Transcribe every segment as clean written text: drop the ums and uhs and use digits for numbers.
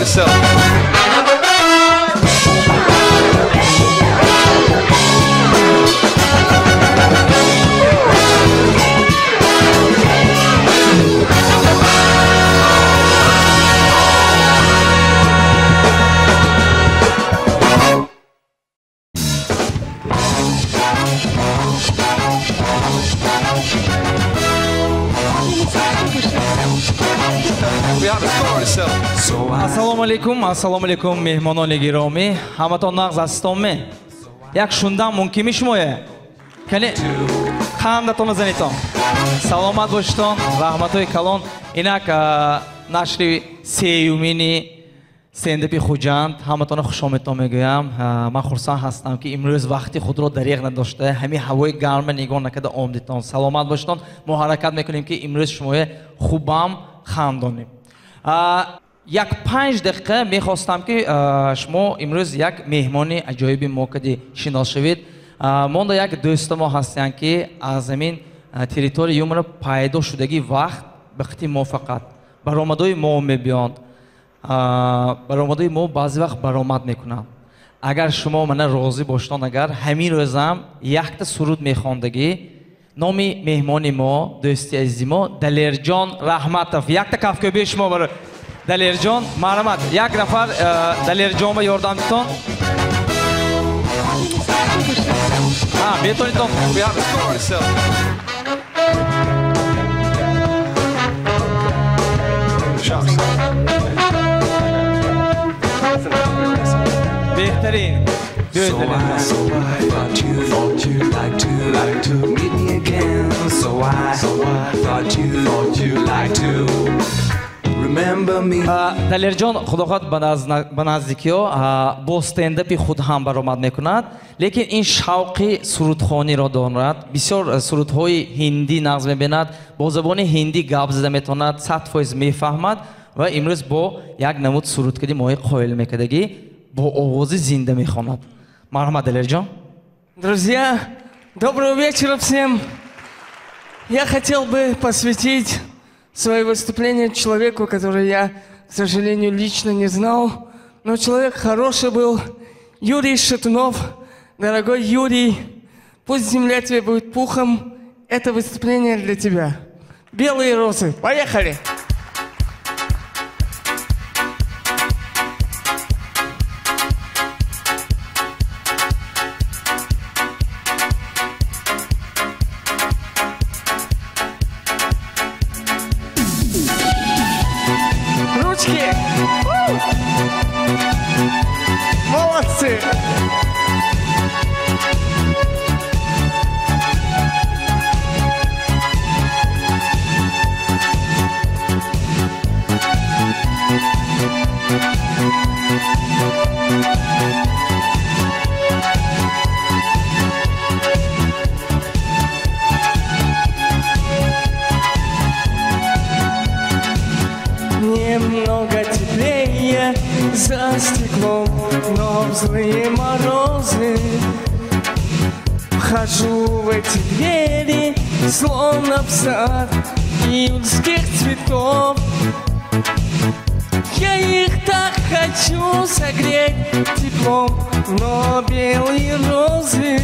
yourself. Ассалому алейкум, ассалому алейкум, меҳмонони гиромӣ. Ҳаматон нағз ҳастонме? Як шундан мумкинми шумое? Кани қандатонро занитон. Саломат бошитон, раҳматҳои калон. Инак нашри сеюмини стендапи Хуҷанд. Ҳаматонро хушомедтон мегӯям. Ман хурсанд ҳастам, ки имрӯз вақти худро дареғ надошта, ҳамин ҳавои гармро нигоҳ накарда омдитон. Саломат бошитон. Мо ҳаракат мекунем, ки имрӯз шумое хубам хандонем. Як 5 дақиқа мехостам, ки шумо имрӯз як меҳмони аҷоиби мо кади шинос шавед. Монда як дӯсти мо ҳастанд, ки аз ҳамин территорияи юмора пайдо шудагӣ вақт ба қити мо фақат баромадои мо мебиёнд. Баромадои мо баъзе вақт баромад мекунанд. Агар шумо мана розӣ боштон, агар ҳамин рӯзам якта суруд мехондагӣ, номи меҳмони мо, дӯсти азизи мо Далерҷон Раҳматов. Якта кафкӯбии шумо барои Далерҷон. Марҳамат, як нафар Далерҷон ба ёрдам дитон. Метавонитон. Беҳтарин. So I thought you like to meet me again. So I thought you like to remember me. Далерҷон худо хоҳад ба наздикиҳо бо стендапи худ ҳам баромад мекунад, лекин ин шавқи сурудхониро дорад. Бисёр сурудҳои ҳиндӣ нағз мебинад, бо забони ҳиндӣ гап зада метавонад, 100% мефаҳмад ва имрӯз бо як намуд сурудкади моҳи қоил мекардагӣ бо овози зинда мехонад. Марҳамат, Далерҷон. Друзья, доброго вечера всем. Я хотел бы посвятить свое выступление человеку, который я, к сожалению, лично не знал, но человек хороший был, Юрий Шатунов. Дорогой Юрий, пусть земля тебе будет пухом. Это выступление для тебя. «Белые розы». Поехали! Молодцы! Немного теплее за стеклом, но в злые морозы вхожу в эти двери, словно в сад июльских цветов. Я их так хочу согреть теплом, но белые розы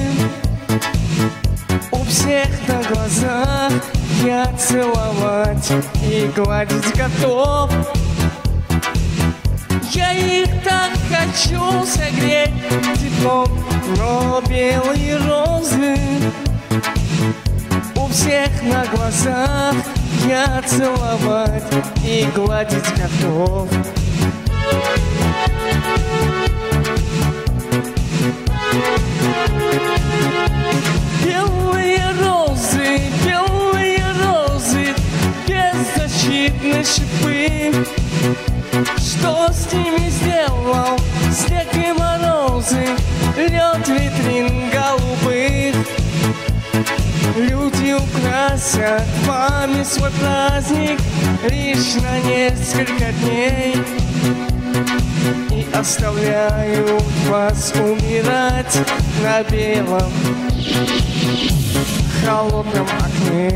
у всех на глазах я целовать и гладить готов. Я их так хочу согреть теплом, но белые розы у всех на глазах я целовать и гладить готов. Белые розы, беззащитны шипы. Что с ними сделал снег и морозы, лед витрин голубых? Люди украсят вами свой праздник лишь на несколько дней и оставляют вас умирать на белом холодном окне.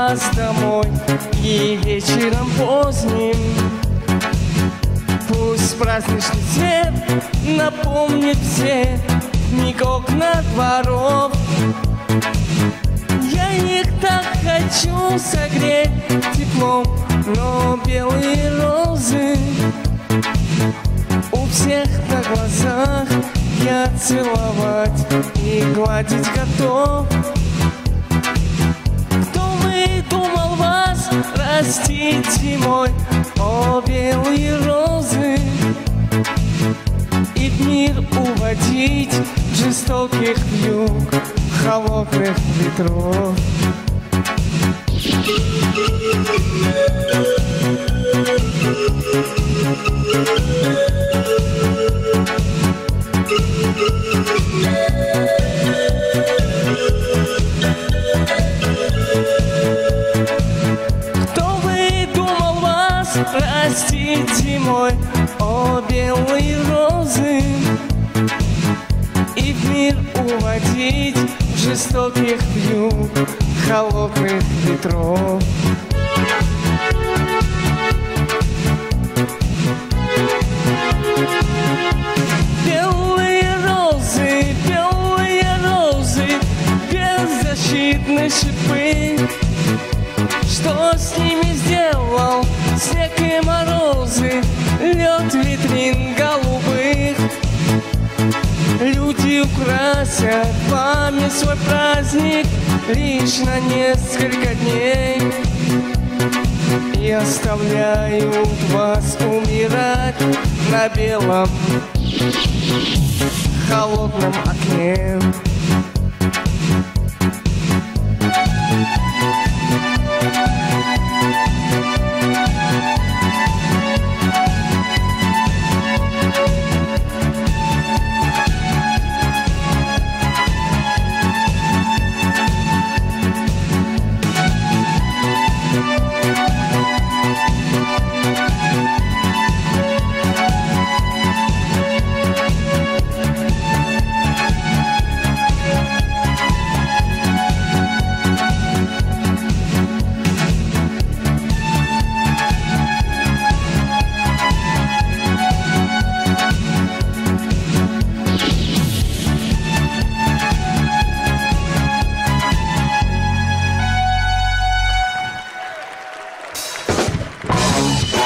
вас домой, и вечером поздним пусть праздничный свет напомнит все миг окна дворов. Я их так хочу согреть теплом, но белые розы у всех на глазах я целовать и гладить готов. Кто выдумал вас растить зимой, о, белые розы, и в мир уводить жестоких вьюг, холодных ветров. Кто выдумал вас растить зимой, о, белые розы, и в мир уводить жестоких вьюг, холодных ветров. Белые розы, беззащитны шипы. Что с ними сделал снег и морозы, лед витрин голубых? Люди украсят вами свой праздник лишь на несколько дней и оставляют вас умирать на белом холодном окне.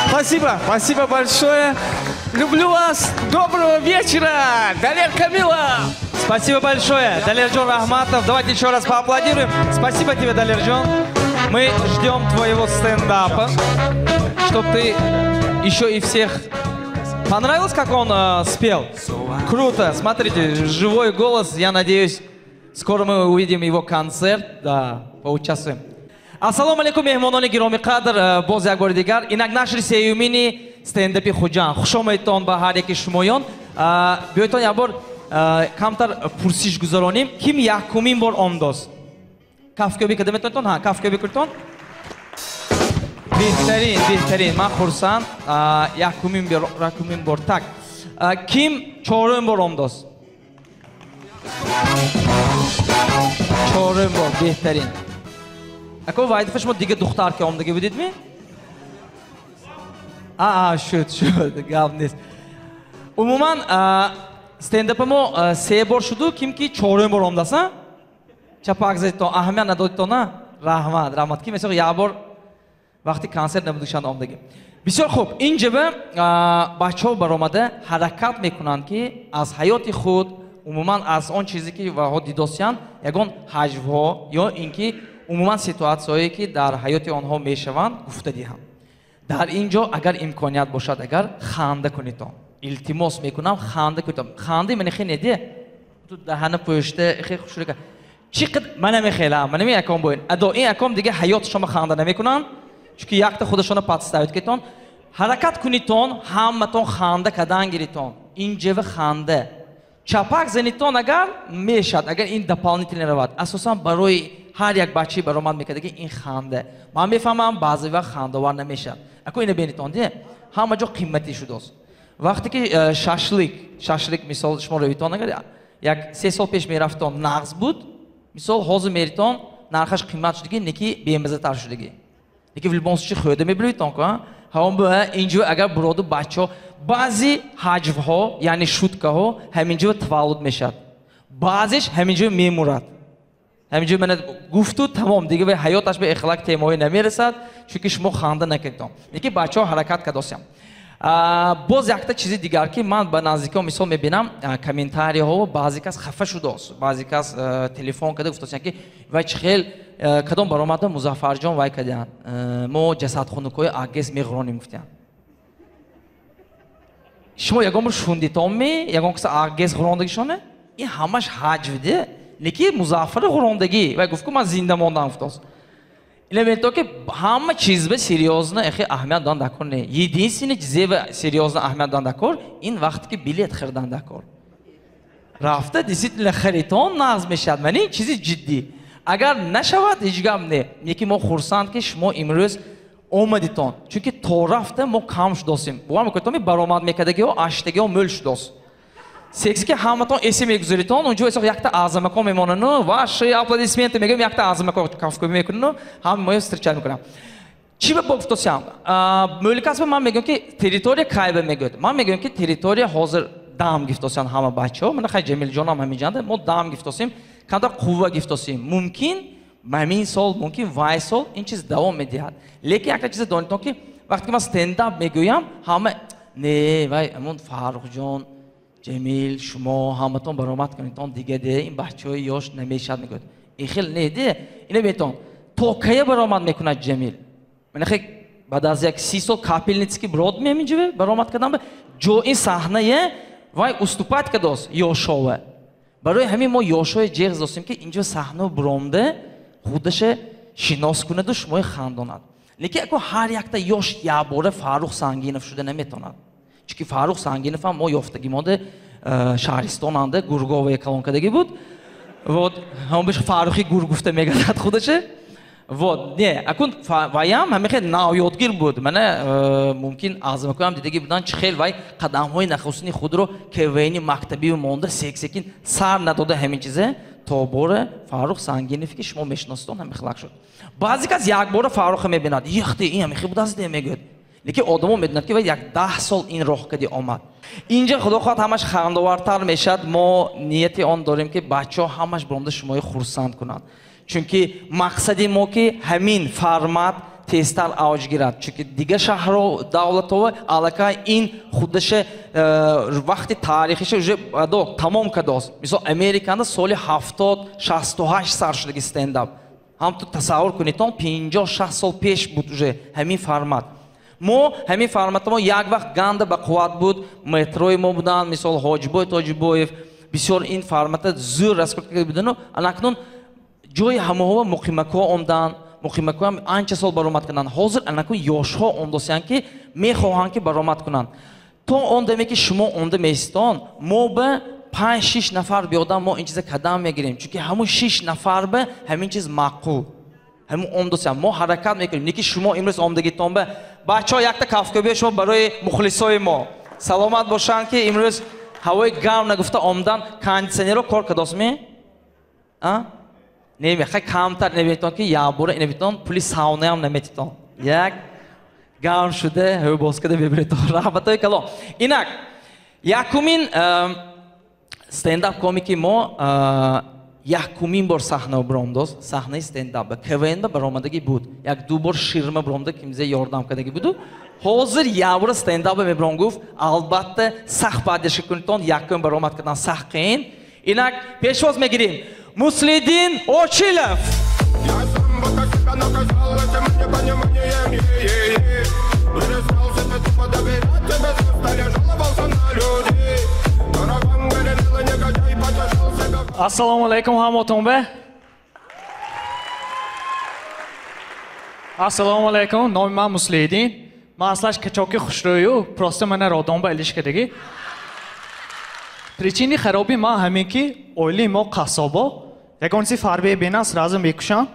Спасибо, спасибо большое. Люблю вас. Доброго вечера. Далер Камилов. Спасибо большое, Далерджон Рахматов. Давайте еще раз поаплодируем. Спасибо тебе, Далерджон. Мы ждем твоего стендапа, чтоб ты еще и всех... Понравилось, как он спел? Круто. Смотрите, живой голос. Я надеюсь, скоро мы увидим его концерт. Да, поучаствуем. Ассалому алейкум, меҳмонони гиромӣ қадр, боз як бори дигар. Инак нашри сеюмини стендапи Хуҷанд. Хуш омадетон ба ҳар яки шумоён. Биёйтон як бор камтар пурсиш гузаронем. Ким якумин бор омдост? Кафкӯбӣ карда метавонетон? Ҳа, кафкӯбӣ кунтон. Беҳтарин, беҳтарин. Ман хурсанд. Якумин бор. Так. Ким чорум бор омдост? Чорум бор, беҳтарин. Ако вайдифа шумо дига духтар ки омдаги будидми? Аа, шуд, шуд, гап нест. Умуман, стендапа мо се бор шуду, ким ки чорум бор омдаст, а? Чапак задитон, аҳамият надодитон, а? Раҳмат, раҳмат. Ким эсо як бор вақти консерт набудушанд омдаги. Бисёр хуб, ин ҷаба бачаҳо баромада ҳаракат мекунанд, ки аз ҳаёти худ, умуман аз он чизе ки ваҳо дидосиянд, ягон ҳаҷвҳо ё ин ки умуман ситуатсияҳое ки дар ҳаёти онҳо мешаванд, гуфта диҳам. Дар ин ҷо агар имконият бошад, агар ханда кунедон. Илтимос мекунам, ханда кунедон. Хандаи ман хе неде. Ту даҳана пӯшта, хе хушрика. Чӣ қад мана мехелам, мана меяком боин. Адо ин яком дига ҳаёт шумо ханда намекунам, чунки якта худашона подставит кетон. Ҳаракат кунитон, ҳаматон ханда кадан гиритон. Ин ҷева ханда. Чапак занитон агар мешад, агар ин дополнительно равад. Асосан барои ҳар як бачаи баромад мекард, ки ин ханда. Ман мефаҳмам, баъзе вақт хандавар намешад. Ако ина бинитон, де? Ҳама ҷо қиматӣ шудааст. Вақте ки шашлик, мисол шумо равитон агар як 3 сол пеш мерафтон, нағз буд, мисол ҳозир меритон Нархаш қимат шудиги, неки бемазатар шудиги. Неки в любом случае хӯрда мебилитон ку, ҳамон бу инҷо агар буроду бачаҳо баъзе ҳаҷвҳо, яъне шуткаҳо ҳаминҷо таваллуд мешавад. Баъзеш ҳаминҷо мемурад. Ҳаминҷо мана гуфту тамом, дига вай ҳаёташ ба ихлоқ темаҳое намерасад, чунки шумо ханда накардитон. Неки бачаҳо ҳаракат кардосиям. Боз якта чизи дигар, ки ман ба наздикиҳо мисол мебинам, комментарияҳо баъзе кас хафа шудааст, баъзе кас телефон карда гуфтаанд, ки вай чӣ хел кадом баромада Музаффарҷон вай карданд, мо ҷасадхунукҳои АГС меғронем гуфтанд. Шумо ягон бор шундитонми ягон каса АГС ғурондагишоне? Ин ҳамаш ҳаҷвде, леки Музаффар ғурондагӣ вай гуфт, ку ман зинда мондам гуфтааст. Ина мегӯяд, ки ҳама чиз ба серьёзно эхе аҳамият додан дакор не. Единственное чизе ба серьёзно аҳамият додан дакор ин вақте ки билет харидан дакор. Рафта действительно харитон нағз мешавад. Ман ин чизи ҷиддӣ. Агар нашавад ҳеҷ гап не. Леки мо хурсанд, ки шумо имрӯз омадитон. Чунки то рафта мо кам шудосем. Бовар мекунед, баромад мекардагиҳо, аштагиҳо мӯл шудост. Секси ки ҳаматон эсе мегузаритон, унҷо эсо якта азамако мемонану, ваши аплодисменты мегӯям, якта азамако кафкӯбӣ мекунану, ҳама моё встречать мекунам. Чӣ ба гуфтосям? Мӯликасба ман мегӯям, ки территория кайба мегӯяд. Ман мегӯям, ки территория ҳозир дам гифтосян ҳама бачаҳо. Мана хай Ҷамилҷонам ҳаминҷанда, мо дам гифтосем, камтар қувва гифтосем. Мумкин ҳамин сол, мумкин вай сол ин чиз давом медиҳад. Лекин якта чизе донитон, ки вақте ки ман стендап мегӯям, ҳама не, вай ҳамон Фаррухҷон, Ҷамил, шумо ҳаматон баромад кунедтон, дига де ин бачаҳои ёш намешавад мегӯяд. Ин хел не де, ина бетон то кая баромад мекунад Ҷамил? Мана хел баъд аз як 30 сол капельницки брод меминҷиве баромад кардам, ҷо ин саҳнае вай уступать кардост ёшова. Барои ҳамин мо ёшои ҷеғ зостем, ки инҷо саҳна буромда худаша шинос кунаду шумои хандонад. Лекин ако ҳар якта ёш якбора Фаррух Сангинов шуда наметавонад. Чунки Фаррух Сангинов ҳам мо ёфтагӣ монда шаҳристонанда Гурговая колонкадагӣ буд. Вот, ҳамон беш Фаррухи Гур гуфта мегардад худаша. Вот, не, акун ваям ҳамин хел навёдгир буд. Мана мумкин азмакоям дидагӣ будан, чӣ хел вай қадамҳои нахустини худро КВН мактабӣ монда сек-секин сар надода ҳамин чизе, то бора Фаррух Сангинов, ки шумо мешиноситон, ҳамин хелак шуд. Баъзе кас якбора Фарруха мебинад, яхте ин ҳамин хел будааст, мегӯяд. Лекин одамо медонад, ки вай як 10 сол ин роҳ кади омад. Инҷа худо хоҳад ҳамаш хандовартар мешавад. Мо нияти он дорем, ки бачаҳо ҳамаш баромада шумои хурсанд кунанд. Чунки мақсади мо ки ҳамин формат тезтар авҷ гирад. Чунки дигар шаҳрҳо, давлатҳо аллакай ин худаша вақти таърихиша уже тамом кардааст. Мисол Американда соли 70-68 сар шудаги стендап. Ҳам ту тасаввур кунедтон, 50-60 сол пеш буд уже ҳамин формат. Мо ҳамин формати мо як вақт ганда ба қувват буд, метрои мо буданд, мисол Ҳоҷибой Тоҷибоев, бисёр ин формата зӯр раскрутка карда будану, анакнун ҷои ҳамаҳо муқимакҳо омданд, муқимакҳо ҳам анча сол баромад карданд. Ҳозир анакун ёшҳо омдосиянд, ки мехоҳанд, ки баромад кунанд. То он даме ки шумо омда меистон, мо ба 5-6 нафар биёдам, мо ин чиза кадам мегирем, чунки ҳамун 6 нафар ба ҳамин чиз маъқул. Ҳамун омдосиянд. Мо ҳаракат мекунем. Неки шумо имрӯз омдагитон ба бачаҳо якта кафкӯбии шумо барои мухлисои мо. Саломат бошанд, ки имрӯз ҳавои гарм нагуфта омдан. Кондитсионерро кор кардосми? А? Не, хай камтар наметон, ки якбора инавитон пули саунаям наметитон. Як гарм шуда ҳӯбоз карда мебиритон. Раҳматои калон. Инак якумин стендап комики мо якумин бор саҳна баромдост, саҳнаи стендап. КВН баромадагӣ буд. Як ду бор ширма баромда кимзе ёрдам кардагӣ буду. Ҳозир якбора стендап мебаром гуфт, албатта сахт поддержка кунедтон, якум баромад кардан сахт қиин. Инак пешвоз мегирем Муслидин Очилов. Ассалому алайкум ҳаматон бе. Ассалому алайкум, номи ман Муслидин. Ман аслаш качоки хушрӯю, просто мана родом ба илишкадагӣ. Причини хароби ман ҳамин ки оилаи мо қассобо, ягон чизи фарбе бинанд, сразу мекушанд.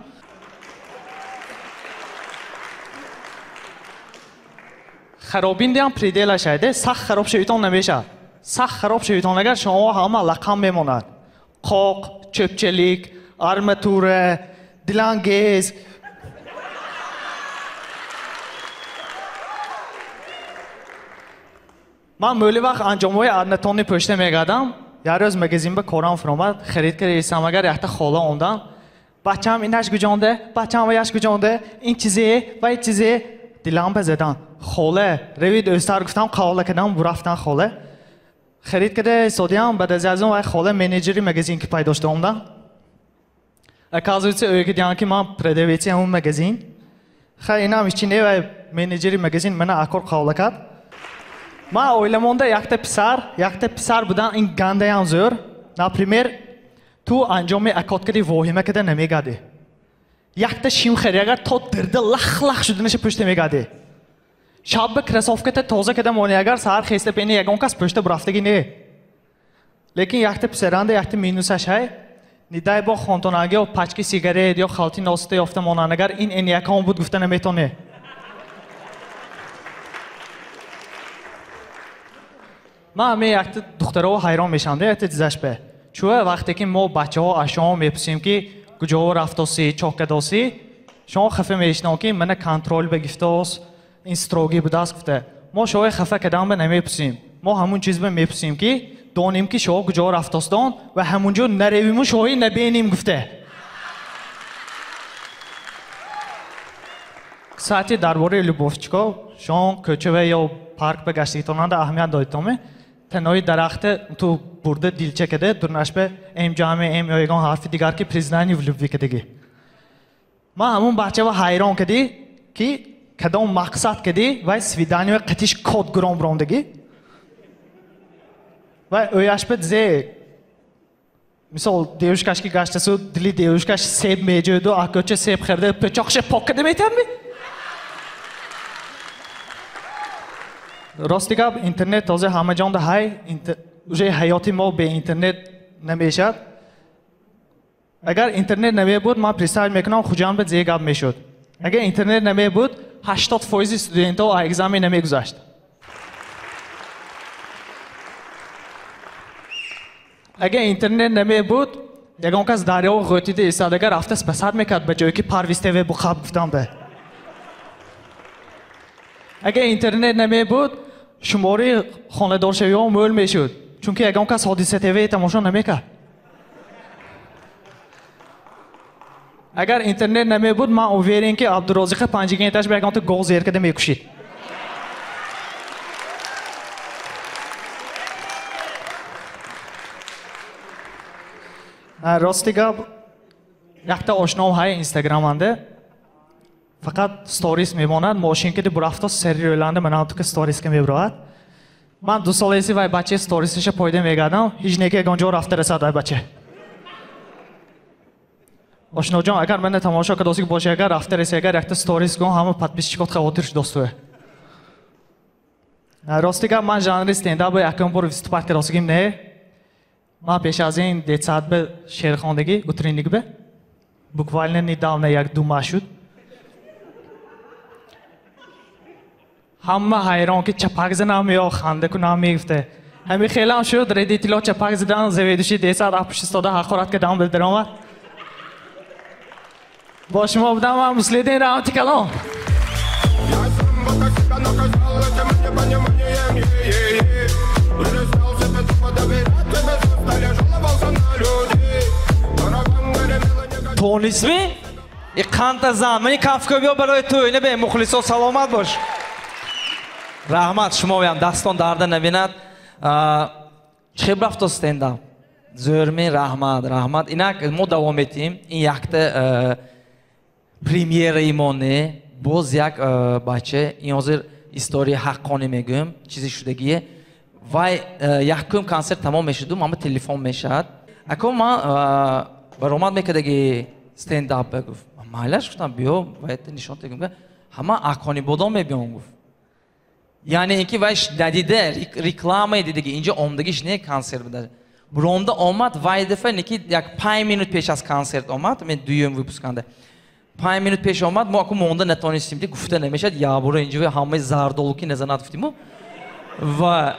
Харобиндиам пределаш айде, сахт хароб шавитон намешавад. Сахт хароб шавитон агар шумо ҳама лақам мемонад. Қоқ, чӯпчалик, арматура, Дилангез. Ман мӯли вақт анҷомҳои аднатонни пӯшта мегардам. Як рӯз магазин ба корам фуромад, харид карда истам, агар якта хола омдам. Бачам инаш гуҷонде, бачам ваяш гуҷонде, ин чизе, вай чизе. Дилам ба задан. Хола, ревид ӯстар гуфтам, қавла кардам, бурафтан хола. Харид карда истодиам, баъд аз он вай хола менеҷери магазин ки пайдо шуда омдам. Оказывается, ӯ гуфтан ки ман продавеци ҳамун магазин. Хай инам ичи не вай менеҷери магазин мана акор қавла кард. Ман оиламонда якта писар будан ин гандаям зӯр. Например, ту анҷоми акоткади воҳима када намегардӣ. Якта шим хари агар то дирда лах-лах шуданаша пушта мегардӣ. Шаб ба кроссовката тоза када мони агар саҳар хеста пени ягон кас пушта бурафтагӣ не. Лекин якта писаранда якта минусаш ҳай. Нидай бо хонтонаги ё пачки сигарет ё халти носита ёфта монанд агар ин эн якон буд гуфта наметонӣ. Ман ҳаме якта духтарово ҳайрон мешавам, якта дизаш бе. Чӯ вақте ки мо бачаҳо аз шумо мепурсем ки куҷо рафтосӣ, чоқ кадосӣ, шумо хафа мешинам ки мана контрол ба гифтос, ин строгӣ будааст гуфта. Мо шумои хафа кадан ба намепурсем. Мо ҳамун чиз ба мепурсем ки донем ки шумо куҷо рафтостон ва ҳамун ҷо наравиму шумои набинем гуфта. Кстати, дар бораи любовчико, шумо кӯча ва ё парк ба гаштагитонанда аҳамият додитоме. Танои дарахте ту бурда дилча каде, дурнаш ба эм ҷамъе, эм ё ягон ҳарфи дигар ки признание в любви кадагӣ. Ман ҳамун бачава ҳайрон кадӣ ки кадом мақсад кадӣ вай свидание қатиш код гуром брондагӣ. Вай ояш ба зе мисол девушкаш ки гаштасу дили девушкаш себ меҷӯду акӯча себ харида пӯчоқша пок када метавонӣ? Рости гап, интернет тоза ҳама ҷонда ҳай, уже ҳаёти мо бе интернет намешад. Агар интернет намебуд, ман представ мекунам Хуҷанд ба зе гап мешуд. Агар интернет намебуд, 80% студентҳо экзамен намегузашт. Агар интернет намебуд, ягон кас дарёво ғӯтида истад, агар рафта спасад мекард ба ҷое ки Парвиз ТВ буқаб гуфтам ба. Агар интернет намебуд, шумори хонадоршавиҳо мӯл мешуд, чунки ягон кас Ҳодиса ТВ тамошо намекард. Агар интернет намебуд, ман уверен ки Абдурозиқа панҷигенташ ба ягонта гол зер карда мекушид. Рости гап, якта ошном ҳай инстаграманда. Фақат сторис мемонад, мошин киди бурафто сери рӯланда манам тука сториска мебироад. Ман 2 сол эси вай бача сторисаша пойда мегардам, ҳеҷ неки ягон ҷо рафта расад вай бача. Ошноҷон, агар мана тамошо кардосик боши, агар рафта раси, агар якта сторис кун, ҳама подписчикот хавотир шудосту. Рости гап, ман жанри стендап якум бор выступать кардосигим не. Ман пеш аз ин детсад ба шеърхондагӣ, утренник ба. Буквально недавно як 2 моҳ шуд. Ҳама ҳайрон ки чапак занам ё ханда кунам мегуфта. Ҳами хелам шуд, редитило чапак задан, заведуши детсад апушт истода ҳақорат кардам ба даромад. Бо шумо будам ман Муслидин Раҳмати Калон. Тонисми? И қанта зан. Мани кафкӯбиё барои ту. Ина бе мухлисо саломат бош. Раҳмат шумоям дастон дарда набинад. Чӣ рафто стендап? Зӯрми раҳмат, раҳмат. Инак мо давом метиҳем. Ин якта премьераи мо не. Боз як бача, ин ҳозир история ҳаққонӣ мегӯям, чизи шудагие. Вай якум консерт тамом мешуду, мама телефон мешавад. Ако ман баромад мекардаги стендап гуфт. Майлаш гуфтам, биё, вай нишон тегум. Ҳама ҳаққонӣ бодом мебиём гуфт. Яъне ин ки вай надида рекламае дидаги, инҷо омдагиш не консерт буда. Буромда омад, вай дафъа неки як 5 минут пеш аз консерт омад, мен дуюм выпусканда. 5 минут пеш омад, мо аку монда натонистем, ди гуфта намешад, ябура инҷо ҳамаи зардолу ки назанад гуфтиму. Ва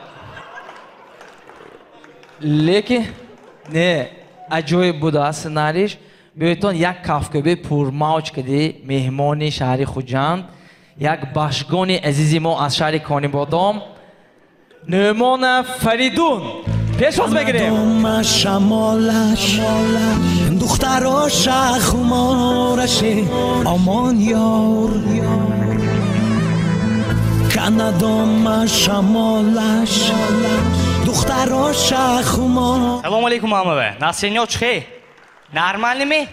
лекин не аҷоиб буда сценариш. Биёйтон як кафкӯби пурмавҷ кади меҳмони шаҳри Хуҷанд, як башгони азизи мо аз шаҳри Конибодом, Нӯъмона Фаридун пешвоз мегирем. Шамолаш духтароша хумораше омон ёр, канадома шамолаш духтароша хумор. Салом алейкум ҳамаве. Насринё чӣ? Нормально ми?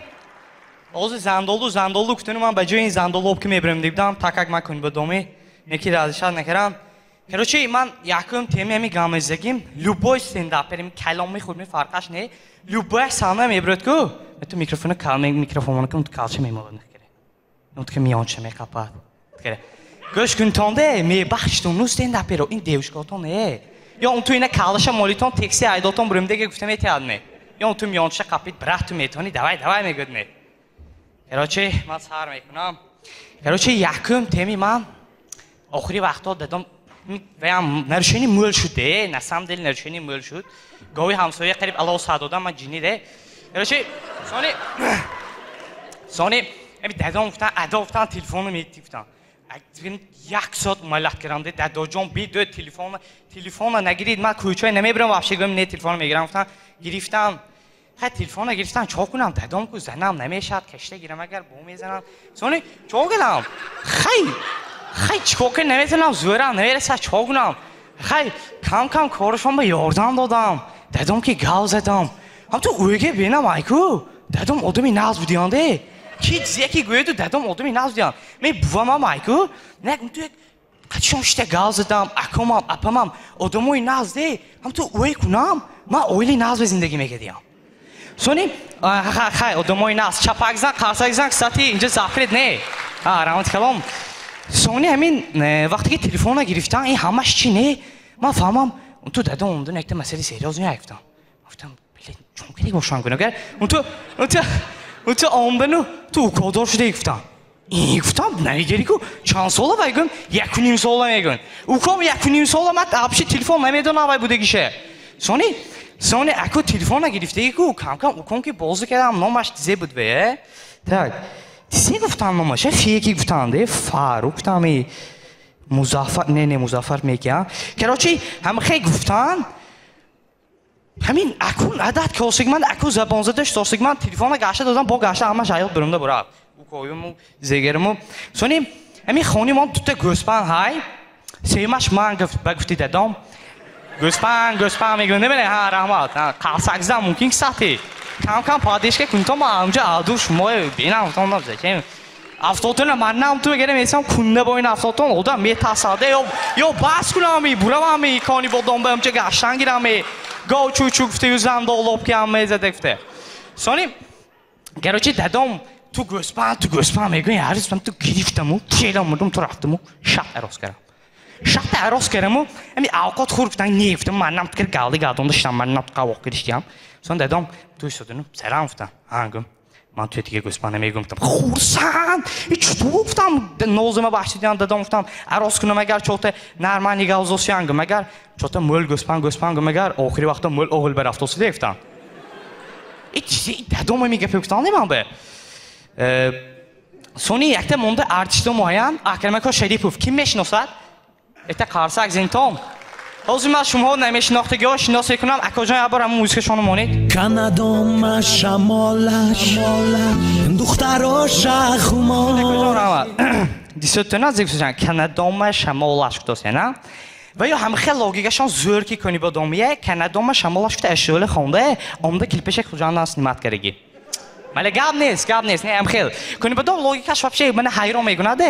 Ҳозир зандолу зандолу кутуну ман ба ҷои ин зандолу об ки мебирам дибдам, так как ман Конибодомӣ, неки разишат накарам. Короче, ман якум теми ҳами гамезагим, любой стендаперим каломи худ фарқаш не, любой сана мебирад ку, ту микрофона кал микрофонро кун калча мемолад накаре. Ну ту миёнча меқапад. Гӯш кун тонде, мебахштун ну стендаперо, ин девушкатон не. Ё он ту ина калаша молитон текси айдотон бурим деге гуфта метиҳад ме. Ё ту миёнча қапид, брат, ту метавонӣ, давай, давай мегӯд ме. Короче, ман сар мекунам. Короче, якум теми ман охири вақтҳо дадом ваям нарушени мӯл шуд, де, на самом деле нарушени мӯл шуд. Гови ҳамсоя қариб ало сад додам, ман ҷинни де. Короче, сони эми дадом гуфтан, адо гуфтан, телефону мети гуфтан. Як соат умалат кардам, де, дадоҷон, бидӯ телефона, телефона нагирид, ман кӯчаи намебирам, вообще гӯям не телефона мегирам гуфтан, гирифтам. Хай телефона гирифтам, чо кунам, дадом ку занам намешавад, кашта гирам агар бо мезанам. Сони чо кунам? Хай, хай чикор кунам наметавонам, зӯрам намерасад, чо кунам? Хай кам кам корашон ба ёрдам додам. Дадом ки гав задам. Ҳам ту ӯге бинам айку. Дадом одами нағз будиён де. Ки яке гӯяду дадом одами нағз будиён. Мен бувамам айку. Не, ту як қачон шита гав задам, акомам, апамам одамои нағз де. Ҳам ту ӯе кунам, ман оилаи нағз ба зиндагӣ мекардиям. Сони, хай, одамои нағз, чапакзан, қарсакзан, кстати, инҷа запрет не. Раҳмати калом. Сони ҳамин вақте ки телефона гирифтан, ин ҳамаш чи не? Ман фаҳмам, ту дадом омадан якта масъалаи серьёз не гуфтам. Гуфтам, блин, чон кадик бошам кунам, агар унту омадану ту укодор шуда гуфтам. Ин гуфтам, намегири ку, чанд сола вай гӯм, 1,5 сола мегӯн. Уком 1,5 сола ман вообще телефон намедонам вай будагише. Сони аку телефона гирифтаги ку, кам-кам уком ки бозӣ кардам, номаш дизе буд ве. Так, дизе гуфтам номаш, феки гуфтам, де, Фаруқ гуфтам, Музаффар, не, Музаффар мекия. Короче, ҳам хей гуфтан, ҳамин акун адад косигман, аку забонзада штосигман, телефона гашта додам, бо гашта ҳамаш аёт бурумда бурад. Укоюму, зегарму. Сони, ҳамин хони мон дута гӯспан ҳай, семаш ман гуфт, ба гуфти дадом, гӯспан, гӯспан мегӯ, намене, ҳа, раҳмат, қарсакзан мумкин ки сати. Кам-кам поддержка кун то ман ҳамҷа аду шумо бинам, гуфтам, зачем? Автотона ман нам ту мегирам, месам кунда бо ин автотон, одам метасаде, ё бас кунам, буравам, кони бодом ба ҳамҷа гаштан гирам, гов чу-чу гуфте, ю зандолоб ки ҳам мезаде гуфте. Сони, короче, дадом, ту гӯспан, ту гӯспан мегӯ, ҳар рӯз ту гирифтаму, келам мурдум, ту рафтаму, шат арос кардам. Шат арос кардаму, ҳами авқот хӯр гуфтан, не гуфтам, ман нам ту галди гадонда шидам, ман нам ту қавоқ гириштиям. Сон дадом, ту истодину, сарам гуфтам, ҳа, гум, ман туя дига гӯспан намегӯм, гуфтам, хурсанд, и чуту гуфтам, нозима бахшидиям, дадом гуфтам, арос кунам агар чота нормальный гавзосиям, гум, агар чота мӯл гӯспан, гӯспан, гум, агар охири вақта мӯл оғил барафтосиде, гуфтам. И чизи, дадом ҳами гапе гуфтам, не ман бе. Сони якта монда артисто муайян, Акрамако Шарипов, ким мешиносад? Это қарсак зинтон. Ҳозир ман шумоҳо намешинохтагиҳо шинос мекунам. Акоҷон, як бор ҳамон музикашонро монед. Канадома шамолаш духтароша хумор. Акоҷон, раҳмат. Дисётона зикр Канадома шамолаш гуфтося, на? Ва ё ҳам хел логикашон зӯр ки кунӣ бодомия, Канадома шамолаш гуфта ашёле хонда, омда клипешак Хуҷандан снимат кардаги. Мале гап нест, гап нест, не ҳам хел. Кунӣ бодом логикаш вообще мана ҳайрон мекунад.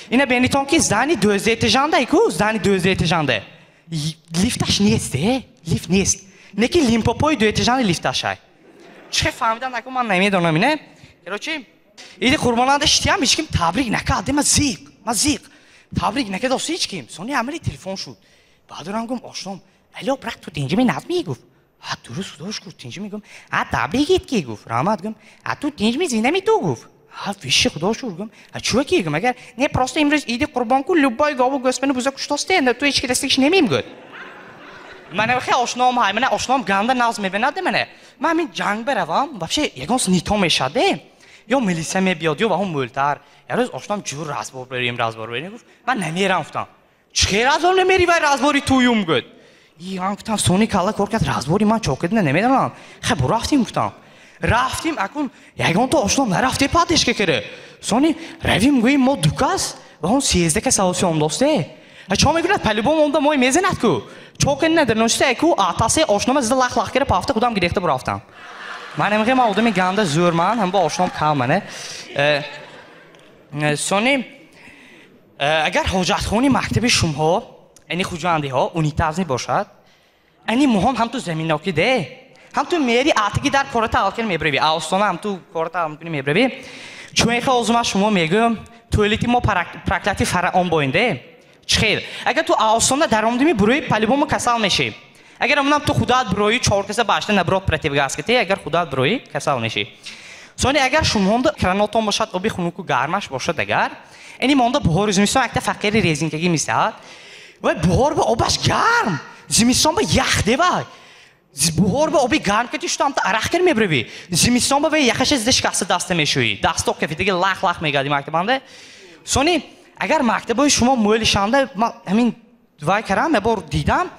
Ина бенитон ки здани дӯздетижанда ку, здани дӯздетижанда. Лифташ нест, лифт нест. Неки Лимпопои дуэтижани лифташ ай. Чӣ фаҳмидан наку ман намедонам ине. Короче, иди қурбонанда шитиям, ҳеч ким табрик накард, ман зиқ, ман зиқ. Табрик накардост ҳеч ким. Сони амали телефон шуд. Баъдурам гум ошном. Алло, брат, ту тинҷи ми гуфт. Ҳа, дуруст, худош гуфт, тинҷи мегум. Ҳа, табрикит ки гуфт. Раҳмат гум. Ҳа, ту тинҷ ми зинда ми ту гуфт. Ҳа, виши худо шуд гум. Ҳа, чӯ ки гум, агар не просто имрӯз иди қурбон ку, любой гову гӯспану буза куштосте, ту ҳеч ки дастагиш немим гуфт. Мана хе ошном ҳай, мана ошном ганда наз мебинад мана. Ман ҳамин ҷанг баравам, вообще ягон нито мешаде. Ё милиса мебиёд, ё ваҳо мӯлтар. Як рӯз ошном ҷур разбор берем, разбор берем гуфт. Ман намерам гуфтам. Чӣ разбор намери вай разбори туюм гуфт. И ман гуфтам сони калла кор кард разбори ман чо кардина намедонам. Хе бурафтим гуфтам. Рафтим акун ягон то ошном нарафте падешка кара. Сони равим гӯем мо дукас ва он 13 кас авсиом досте. Чо мекунад? По-любому онда мой мезанад ку. Чо кардина дарношта ку атасе ошнома зида лах-лах кара пафта худам гирехта бурафтам. Ман намегӯям ман одами ганда зӯрман, ҳам бо ошном кам мане. Сони агар ҳоҷатхони мактаби шумҳо, ани хуҷандиҳо унитазни бошад, ани муҳом ҳам ту заминоки де. Ҳам ту мери атиги дар кората алкин мебрави. Аостона ҳам ту кората алкин мебрави. Чунки озума шумо мегӯям, туалети мо проклятый фараон боинде. Чхел. Агар ту аостона даромдими бурои по-любому касал меши. Агар амунам ту худат бурои чор каса башта наброд противогаз ките, агар худат бурои касал меши. Сони агар шумонда кранотон бошад, оби хунуку гармаш бошад агар, ани монда буҳори зимистон якта фақири резинкаги мисад. Вай буҳор ба обаш гарм, зимистон ба ях девай. Буҳор ба оби гарм кати шуто амта арақ кар мебрави. Зимистон ба вай яхаша зида шикаста даста мешӯӣ. Дасток кафидаги лах-лах мегади мактабанда. Сони агар мактабои шумо мӯлишанда, ман ҳамин вай карам, я бор дидам,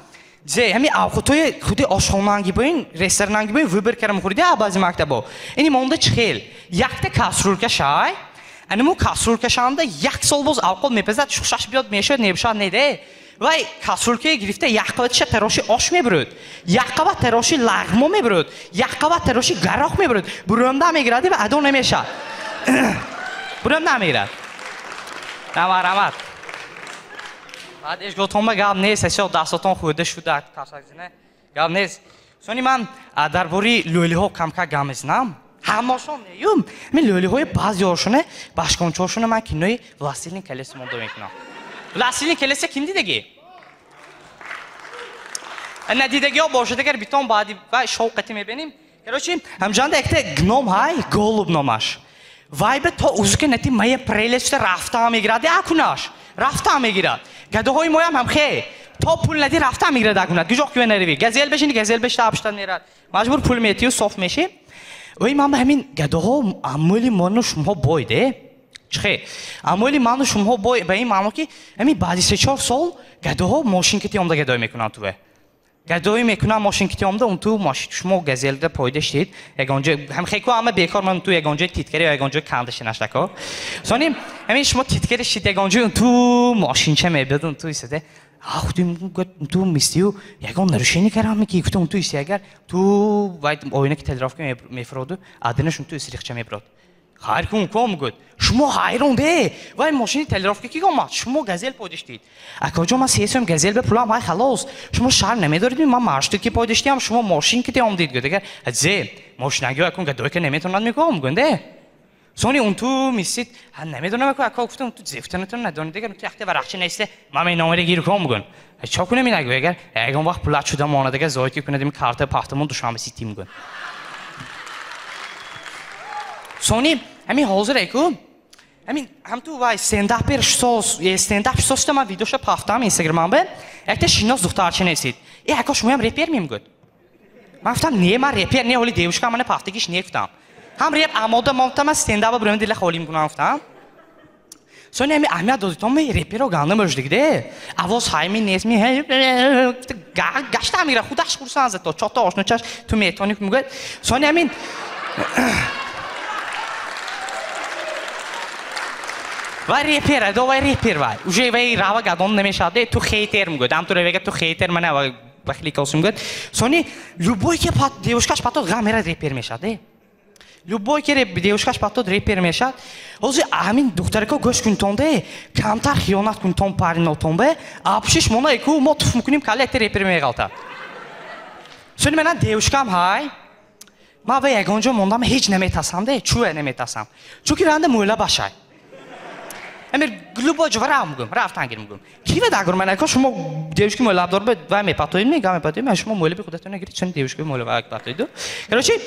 зе ҳамин авқотҳои худи ошхонаанги боин, ресторананги боин выбор карам хӯрида баъзи мактабо. Ини монда чихел. Якта кастрюлька шай, аниму кастрюлька шанда як сол боз авқот мепазад, шушаш биёд мешавад, небошад неде. Вай кастрюлькае гирифта як қабатиша тароши ош мебурад, як қабат тароши лағмо мебурад, як қабат тароши гароқ мебурад. Бурёмда мегирад ва адо намешавад. Бурёмда мегирад. Раҳмат, раҳмат. Баъд эшготонба гап нест, асё дастотон хӯрда шуда касакзина. Гап нест. Сони ман дар бораи лӯлиҳо камка гап мезанам. Ҳамашон неюм. Ман лӯлиҳои баъзеҳошона, башкончаҳошона ман кинои Властелин колец монда мекунам. Властелин колеца ким дидагӣ? Надидагиҳо бошад агар битон баъди вай шовқати мебинем. Короче, ҳамҷанда якта гном ҳай, Голуб номаш. Вай ба то узука нати мая прелеста рафта мегирад, акунаш. Рафта мегирад. Гадоҳои моям ҳам хе. То пул нади рафта мегирад акунат. Гуҷоқ кӯя нарави. Газел бешини, газел бешта абшта мерад. Маҷбур пул метию соф меши. Ой ман ба ҳамин гадоҳо амоли ману шумоҳо бой де. Чихе? Амоли ману шумоҳо бой ба ин маъно ки ҳамин баъди 3-4 сол гадоҳо мошинкати омда гадой мекунанд туве. Гадои мекунам мошинкати омда он ту шумо газелда пойда шид. Ягонҷо ҳам хеку ама бекор ман ту ягонҷо титкари ё ягонҷо канда шинаштако. Сони ҳамин шумо титкари шид ягонҷо он ту мошинча мебиёд он ту истаде. А худи ту мистию ягон нарушение карам ки гуфта он ту исти агар ту вай оинаки телеграфка мефроду адинаш он ту истирихча меброд. Хайр кун ком гуфт. Шумо ҳайрон де. Вай мошини телеграфка ки омад? Шумо газел пойдаштид. Акоҷо ман сесоем газел ба пулам ҳай халос. Шумо шарм намедоред ман маршрут ки пойдаштиам шумо мошин ки омдид гуфт. Агар зе мошинагиҳо акун гадойка наметавонад меком гунде. Сони он ту мисид намедонам аку ака гуфтам ту зефтанатон надонид агар ту якта варақча несте ман ин номере гир ком гун. Чо кунем ин агар ягон вақт пулат шуда монад агар зоид кунад ин карта пахтамон Душанбе ситим гун. Сони ҳамин ҳозир эку ҳамин ҳам ту вай стендапер шос стендап шоста ман видеоша пафтам инстаграмам бе якта шинос духтарча несид. Э ака шумоям репер мем гуфт. Ман гуфтам не ман репер не ҳоли девушка мана пафтагиш не гуфтам. Ҳам реп амода монтам ман стендапа бурам дила холим кунам гуфтам. Сони ҳамин аҳамият додитон ме реперо ганда мӯждигде. Авоз ҳайми нест ми гашта мегира худаш хурсанд зато чота ошночаш ту метони мегӯяд. Сони ҳамин вай репер, адо вай репер вай. Уже вай рава гадон намешавад, ту хейтер мегӯяд. Ҳам ту ревега ту хейтер мана вай бахли косум мегӯяд. Сони любой ки девушкаш патод ғам мерад репер мешавад. Любой ки девушкаш патод репер мешавад. Ҳозир ҳамин духтарако гӯш кунтонде, камтар хиёнат кунтон паринотонбе, апшиш мона эку мо туф мекунем калла якта репер меғалтад. Сони мана девушкам ҳай, ман вай ягон ҷо мондам ҳеҷ наметасам де, чӯя наметасам. Чунки ранда мӯла башай. Амир любой ҷо рафт мегӯям, рафтан гир мегӯям. Ки ва дагур ман ака шумо девушки мӯлабдор бе вай мепатоед мега мепатоед, шумо мӯлаби худатон нагиред, чун девушки мӯлаба патоед. Короче,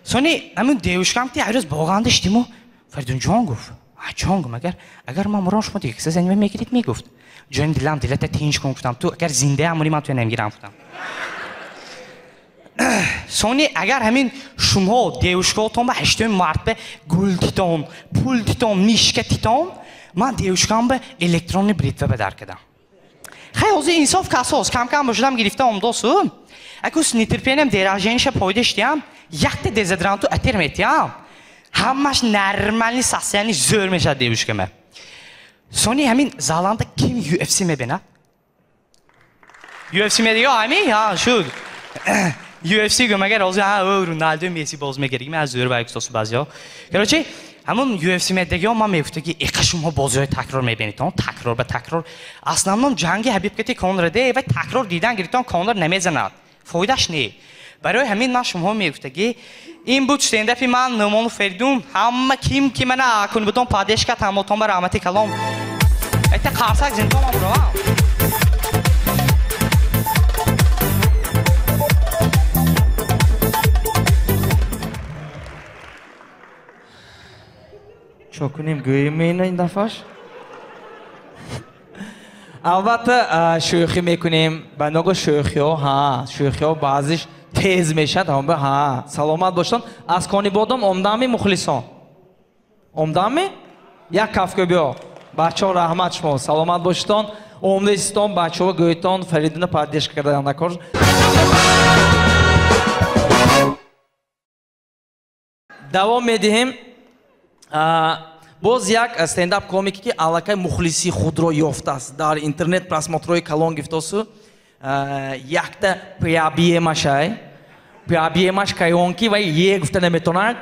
сони ҳамин девушкам ти ҳар рӯз боғанда шидиму Фаридунҷон гуфт. А ҷон гум агар ман мурам шумо дигар каса занива мегиред мегуфт. Ҷони дилам дилата тинч кун гуфтам. Ту агар зиндаам мурӣ ман туя намегирам гуфтам. Сони агар ҳамин шумо девушкаотон ба 8 март ба гул титон, пул титон, мишка титон, ман девушкам ба электронный бритва бадар кардам. Хай ҳозир инсоф касос, кам-кам бошадам гирифта омдосу. Аку с нетерпением дерожениша пойдаштиям, якта дезодоранту атир метиям. Ҳамаш нормальный состояние зӯр мешавад девушкама. Сони ҳамин заланда ким UFC мебинад? UFC медига ҳамин? Ҳа, шуд. UFC гум агар ҳозир ҳа Роналду Месси боз мегирӣ, ман зӯр вай гуфтосу баъзеҳо. Короче, ҳамон UFC медига ман мегуфта ки эқа шумо бозиҳои такрор мебинед, такрор ба такрор. Основном ҷанги Ҳабиб кати Конор де, вай такрор дидан гирифтон Конор намезанад. Фоидаш не. Барои ҳамин ман шумо мегуфта ки ин буд стендапи ман Нӯъмону Фаридун. Ҳама ким ки мана кун будон поддержка тамотон ба раҳмати калом. Айта қарсак зинтон ман буравам. Чо кунем гӯем ина ин дафъаш? Албатта шӯхӣ мекунем. Ба ногоҳ шӯхиҳо, ҳа, шӯхиҳо баъзеш тез мешавад, ҳа, саломат бошед. Аз Конибодом омдами мухлисон? Омдами? Як кафкӯ биё. Бачаҳо раҳмат шумо, саломат бошед. Омдистон бачаҳо гӯйтон Фаридуна поддержка кардан накор. Давом медиҳем. Боз як стендап комики ки аллакай мухлиси худро ёфтааст. Дар интернет просмотрҳои калон гифтосу. Якта пиабиемашай. Пиабиемаш кайонки вай е гуфта наметонад.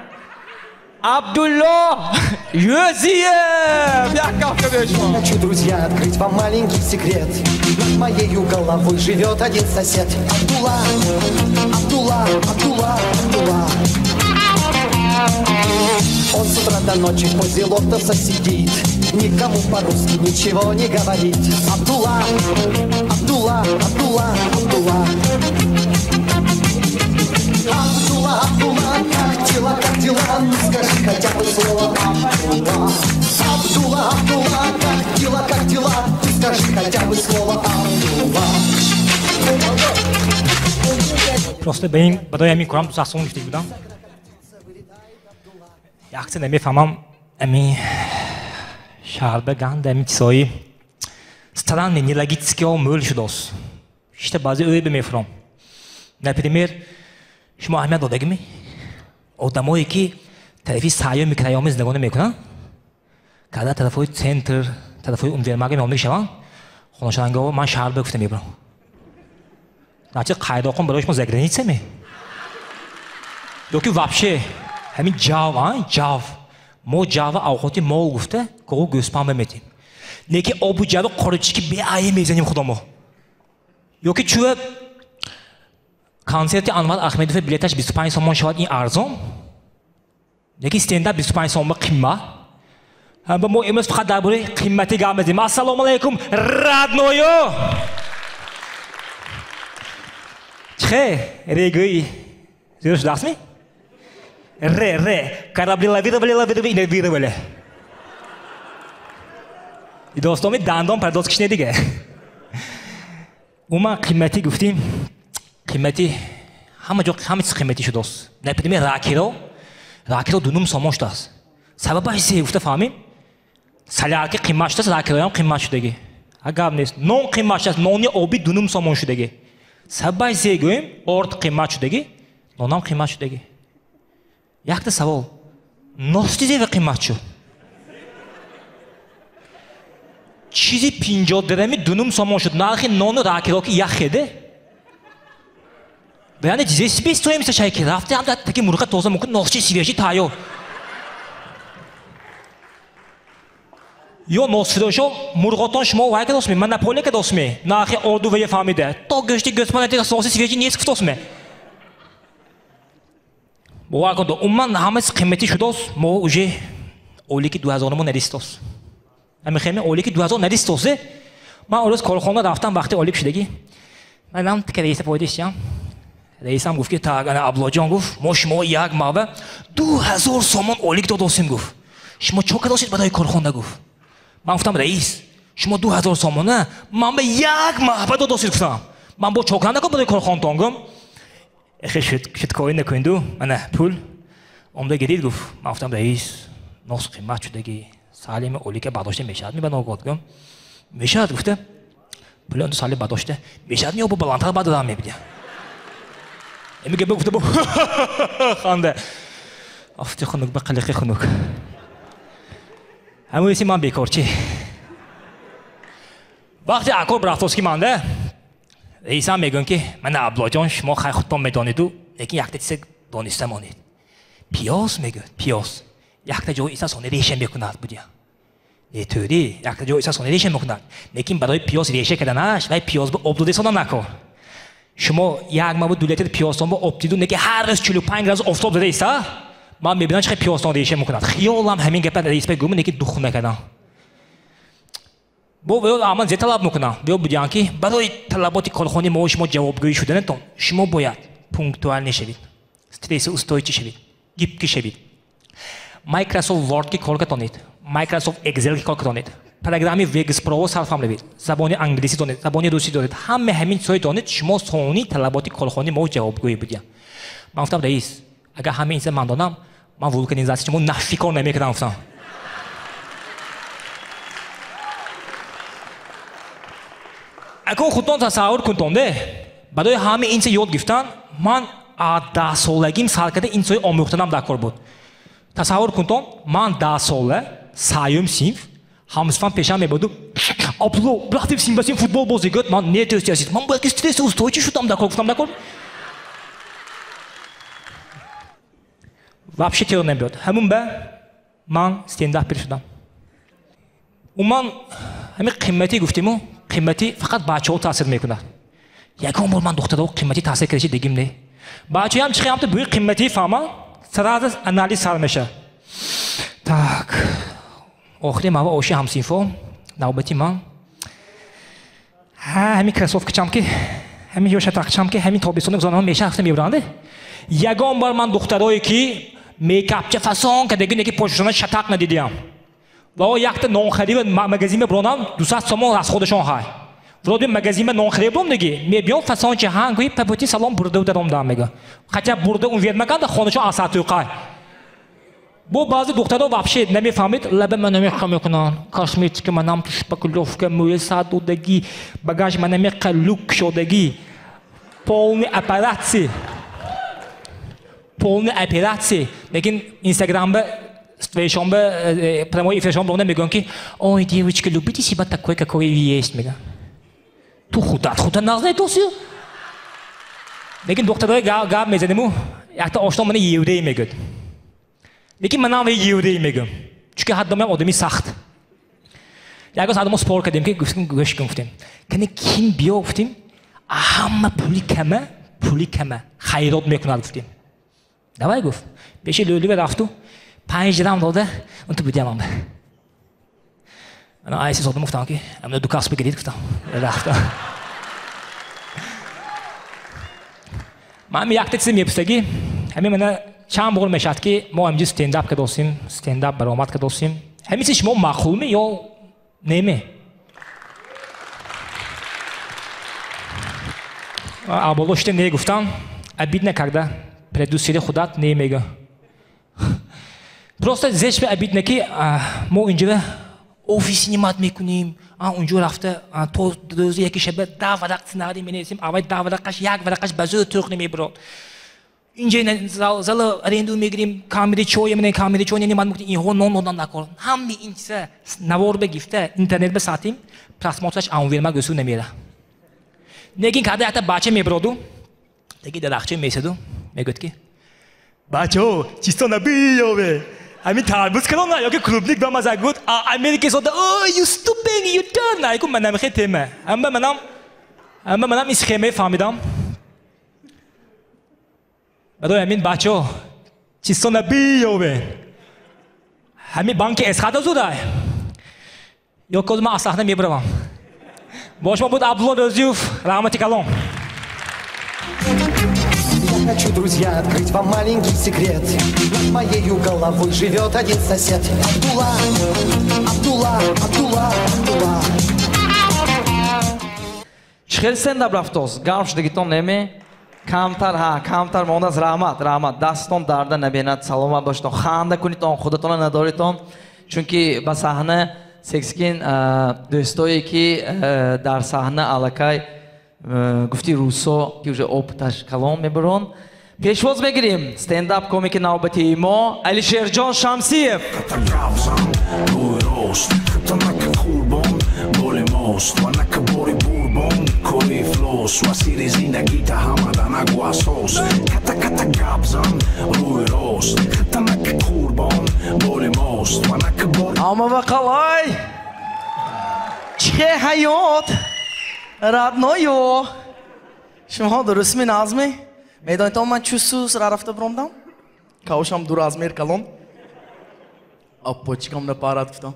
Абдулло Юзиев! Як кафка биё шумо. Хочу, друзья, открыть вам маленький секрет. Над моею головой живет один сосед. Абдулла, Абдулла, Абдулла, Абдулла. Он с утра до ночи в позе лотоса сидит, никому по-русски ничего не говорит. Абдулла, Абдулла, Абдулла, Абдулла. Абдулла, Абдулла, как дела, как дела? Ну скажи хотя бы слово Абдулла. Абдулла, Абдулла, как дела, как дела? Ты скажи хотя бы слово Абдулла. Просто барои ҳамин корам 2 сом гирифта будам. Якса намефаҳмам, ами шаҳрба ганда ами чизҳои странный, нелогическиҳо мӯл шудааст. Шишта баъзе ӯй бимефурам. Например, шумо аҳамият додагими? Одамое ки тарафи сайё микраёми зиндагонӣ мекунанд, када тарафҳои центр, тарафҳои универмага меомдагӣ шаванд, хонашавангаҳо ман шаҳрба гуфта мебарам. Начи қайдоқон барои шумо за граница ме? Ё ки вообще ҳамин ҷав, ҷав. Мо ҷава авқоти мол гуфта, гоҳу гӯспанд беметем. Не ки обу ҷава қоричики беайе мезанем худомо. Ё ки чӯ консерти Анвар Ахмедов билеташ 25 сомон шавад, ин арзон. Не ки стендап 25 сомон қиммат. Ҳама мо имрӯз фақат дар бораи қимматӣ гап мезанем. Ассалому алайкум, роднойо! Чихе, регӯи зӯр шудастми? Ре, ре, корабли лавировали, лавировали и лавировали. И достоми дандон пардоз кишне диге. Уман қимматӣ гуфтим, қимматӣ, ҳама ҷо ҳама чиз қимматӣ шудааст. Например, ракиро, ракиро 2.5 сомон шудааст. Сабабаш се гуфта фаҳмим? Солярка қиммат шудааст, ракироям қиммат шудагӣ. Гап нест. Нон қиммат шудааст, нони обӣ 2.5 сомон шудагӣ. Сабабаш се гӯем, орд қиммат шудагӣ, нонам қиммат шудагӣ. Якта савол. Ности зева қиммат шуд? Чизи 50 дирами 2.5 сомон шуд. Нархи нону ракиро ки як хеде. Яъне чизе себестоимость шай ки рафта ҳам таки мурға тоза мумкин носчи свежий тайёр. Ё носфурӯшо мурғотон шумо вай кадосме, монополия кадосме, нархи орду вая фаҳмида. То гӯшти гӯсфанд соси свежий нест гуфтосме. Бовар кун, умуман ҳама чиз қимматӣ шудааст, мо уже олики 2000 мо наристос. Ҳамин хеле олики 2000 наристос. Ман он рӯз корхона рафтам вақти олик шудагӣ. Манам тика раиса фоида иштиям. Раисам гуфт ки так, ана Абдуллоҷон гуфт, мо шумо як мава 2000 сомон олик додосем гуфт. Шумо чо кардосед барои корхона гуфт. Ман гуфтам раис, шумо 2000 сомона ман ба як маҳба додосед гуфтам. Ман бо чо кардам барои корхонатон гум. Эхе шуткоӣ накунду, мана пул. Омда гирид гуфт. Ман гуфтам раис, нос қимат шудагӣ, салими олика бардошта мешавад ми ба ногоҳ гум? Мешавад гуфта. Пули онду сали бардошта мешавад ми ё бо баландтар бардорам мебидя. Эми гапа гуфта бо ханда. Афти хунук ба қалиқи хунук. Ҳамоиси ман бекорчӣ. Вақте акор рафтост ки манда, раисам мегӯям ки мана Абдуллоҷон, шумо хай худтон медониду, лекин якта чизе дониста монед. Пиёз мегӯяд, пиёз. Якта ҷои иса сони реша мекунад будя. Не тӯри, якта ҷои иса сони реша мекунад. Лекин барои пиёз реша карданаш, вай пиёз ба об дода сона накор. Шумо як мабу ду литр пиёзтон ба об диду, неки ҳар рӯз 45 градус офтоб зада иста, ман мебинам чӣ қадр пиёзтон реша мекунад. Хиёлам ҳамин гапа раис ба гӯм, неки дух накардам. Бо вё аман зе талаб мекунам. Вё будян ки барои талаботи корхонаи мо шумо ҷавобгӯӣ шуданатон, шумо бояд пунктуал нешавед, стрессоустойчивый шавед, гибкий шавед. Microsoft Word ки кор катонед, Microsoft Excel ки кор катонед, программи Vegas Pro сарф равед, забони англисӣ донед, забони русӣ донед, ҳама ҳамин чизҳое донед, шумо сони талаботи корхонаи мо ҷавобгӯӣ будя. Ман гуфтам раис, агар ҳама ин чиза ман донам, ман вулканизатсия шумо нафи кор намекардам гуфтам. Акун худтон тасаввур кунтон де, барои ҳама ин чиза ёд гирифтан, ман аз 10 солагим сар карда ин чизҳои омӯхтанам дар кор буд. Тасаввур кунтон, ман 10 сола, саюм синф, ҳамсифам пешам мебуду, Абдулло, рафтем синф ба синф футбол бозӣ. Гӯяд, ман не дӯсти азиз, ман бояд ки стрессоустойчивый шудам дар кор, гуфтам дар кор. Вообще террор намебиёд. Ҳамун ба ман стендапер шудам. Умуман ҳамин қимматӣ гуфтему, қимматӣ фақат бачаҳо таъсир мекунад. Ягон бор ман духтарҳо қимматӣ таъсир кардаши дигим не. Бачаҳоям чӣ ҳамта бӯи қимматӣ фаҳманд, сразу анализ сар мешавад. Так, охири мава оши ҳамсинфо, навбати ман. Ҳа, ҳамин кроссовкачам ки, ҳамин ёшатақчам ки, ҳамин тобистони гузаронам меша ҳафта мебуранд. Ягон бор ман духтарое ки мейкапча фасон кардагӣ, неки пошашона шатақ надидиям. Ва о якта нонхарӣ ва магазин мебуронам, 200 сомон расходашон ҳай. Вроде магазин ма нонхарӣ буром диги, мебиём фасончи ҳан гӯи папути салон бурда даромдам мега. Хотя бурда он вермаканда хонашон асатуқай. Бо баъзе духтаро вообще намефаҳмид, лаба ман намеха мекунанд, косметика манам шпаклёвка, мӯи сар додагӣ, багаж ман намеха люк шодагӣ, полный операция. Полный операция. Лекин Инстаграмба ствешонба прямой эфиршон бонда мегӯям ки ой, девочка, любите себя такой, какой вы есть, мегӯям. Ту худат худат нағз метосӣ? Лекин духтарои гап мезанему, якта ошно мана еврей мегӯяд. Лекин манам еврей мегӯям. Чунки ҳаддомаям одами сахт. Як рӯз ҳаддамо спор кардем ки гуфтем, гӯш кун гуфтем. Кани ким биё гуфтем, ҳама пули кама, пули кама хайрот мекунад гуфтем. Давай гуфт. Пеши лӯлива рафту, 5 дирам дода, он ту будям амба. Ман айси содам гуфтам ки, амна ду кас бигирид гуфтам. Рафтам. Ман якта чизе мепурсагӣ, ҳамин мана чанд бор мешавад ки мо ҳаминҷо стендап кардосем, стендап баромад кардосем. Ҳамин чиз шумо маъқулме ё неме? Аболо шите не гуфтам, обидно, когда продюсери худат не мега. Просто зеш бе обидно ки мо инҷо офис снимать мекунем, унҷо рафта то рӯзи яки шаба 10 варақ сценарий менависем, аввал 10 варақаш як варақаш ба зӯр тӯх намебурад. Инҷо зала аренду мегирем, камери чой менем, камери чой нем, ман инҳо нон додан накор. Ҳамаи ин чиза навор бегифта, интернет бесатим, просмотраш анверма гӯсу намера. Лекин када якта бача мебуроду, таги дарахча месаду, мегӯяд ки бачаҳо, чисто набиёве. Ҳамин тарбуз калон на, ёки клубник ба маза гуфт, Америка сода, о, you stupid, you turn. Айку ман намехе тема. Ҳама манам ин схемаи фаҳмидам. Барои ҳамин бачаҳо, чисто набиёве. Ҳамин банки Эсхата зудай. Ё коз ман аз саҳна мебуравам. Бо шумо буд Абдулло Рӯзиев, раҳмати калон. Я хочу, друзья, открыть вам маленький секрет. Над моею головой живет один сосед. Абдулла, Абдулла, Абдулла, Абдулла. Чӣ хел стендап рафтоз? Гарм шудагитон неме? Камтар, ҳа, камтар мондааст. Раҳмат, раҳмат. Дастон дарда набинад, саломат бошедон. Ханда кунедон, худатонро надоредон. Чунки ба саҳна сексикин дӯстое ки дар саҳна аллакай гуфти русо ки уже опыташ калон мебарон. Пешвоз мегирим стендап комики навбатии мо Алишерҷон Шамсиев. Ама қалай? Че ҳаёт? Роднойо. Шумо дурустми, назми? Медонитон ман чӯ сус рафта биромдам? Кавшам дур размер калон. Аппочкам напарад гуфтам.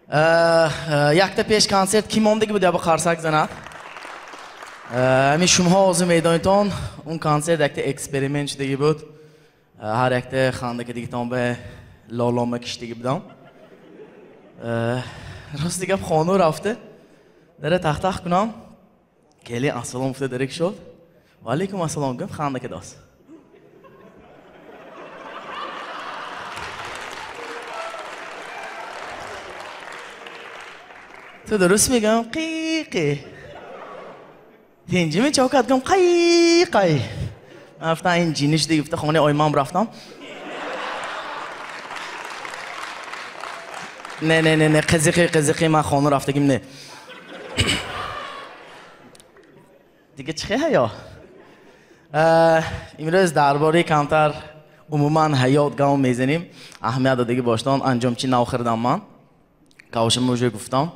Якта пеш консерт ки мондагӣ буд, яба қарсак занад. Ами шумоҳо ҳозир медонитон, он консерт якта эксперимент шудагӣ буд. Ҳар якта хандакадигитон ба лолома киштагӣ будам. Рости гап хону рафта. Дара тахтах кунам. Кели ассалом гуфта дарик шуд. Ва алейкум ассалом гуфт, хандакадост. Ту дуруст мегам, қи-қи. Тинҷими чокат гум, қай-қай. Ман рафтам ин ҷиниш дига гуфта хонаи оймам рафтам. Не, не, не, не, қизиқи, қизиқи, ман хона рафтагим не. Дига чӣ ҳаё? Имрӯз дар бораи камтар умуман ҳаёт гап мезанем. Аҳамият додагӣ боштон, анҷомчи нав хӯрдам ман. Кавшам уже гуфтам.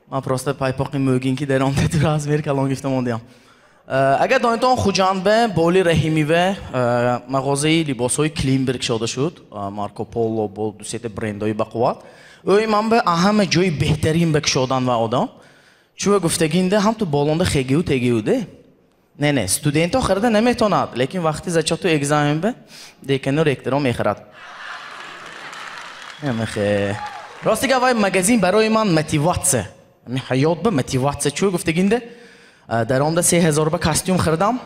Ман просто пайпоқи мӯгин ки дар омда ду размер калон гирифта мондиам. Агар донитон Хуҷандбе, Боли Раҳимиве мағозаи либосҳои Климберг кушода шуд. Марко Поло бо дусета брендҳои бақувват. Ӯи ман ба ҳама ҷои беҳтарин ба кушодан ва одам. Чӯ гуфтагинда ҳам ту болонда хегиу тегиуде. Не, не, студентҳо харида наметавонад, лекин вақти зачёту экзамен ба декану ректоро мехарад. Намехе. Рости гап вай магазин барои ман мотиватсия. Ами ҳаёт ба мотиватсия. Чӯ гуфтагинда дар омда 3000 ба костюм хӯрдам.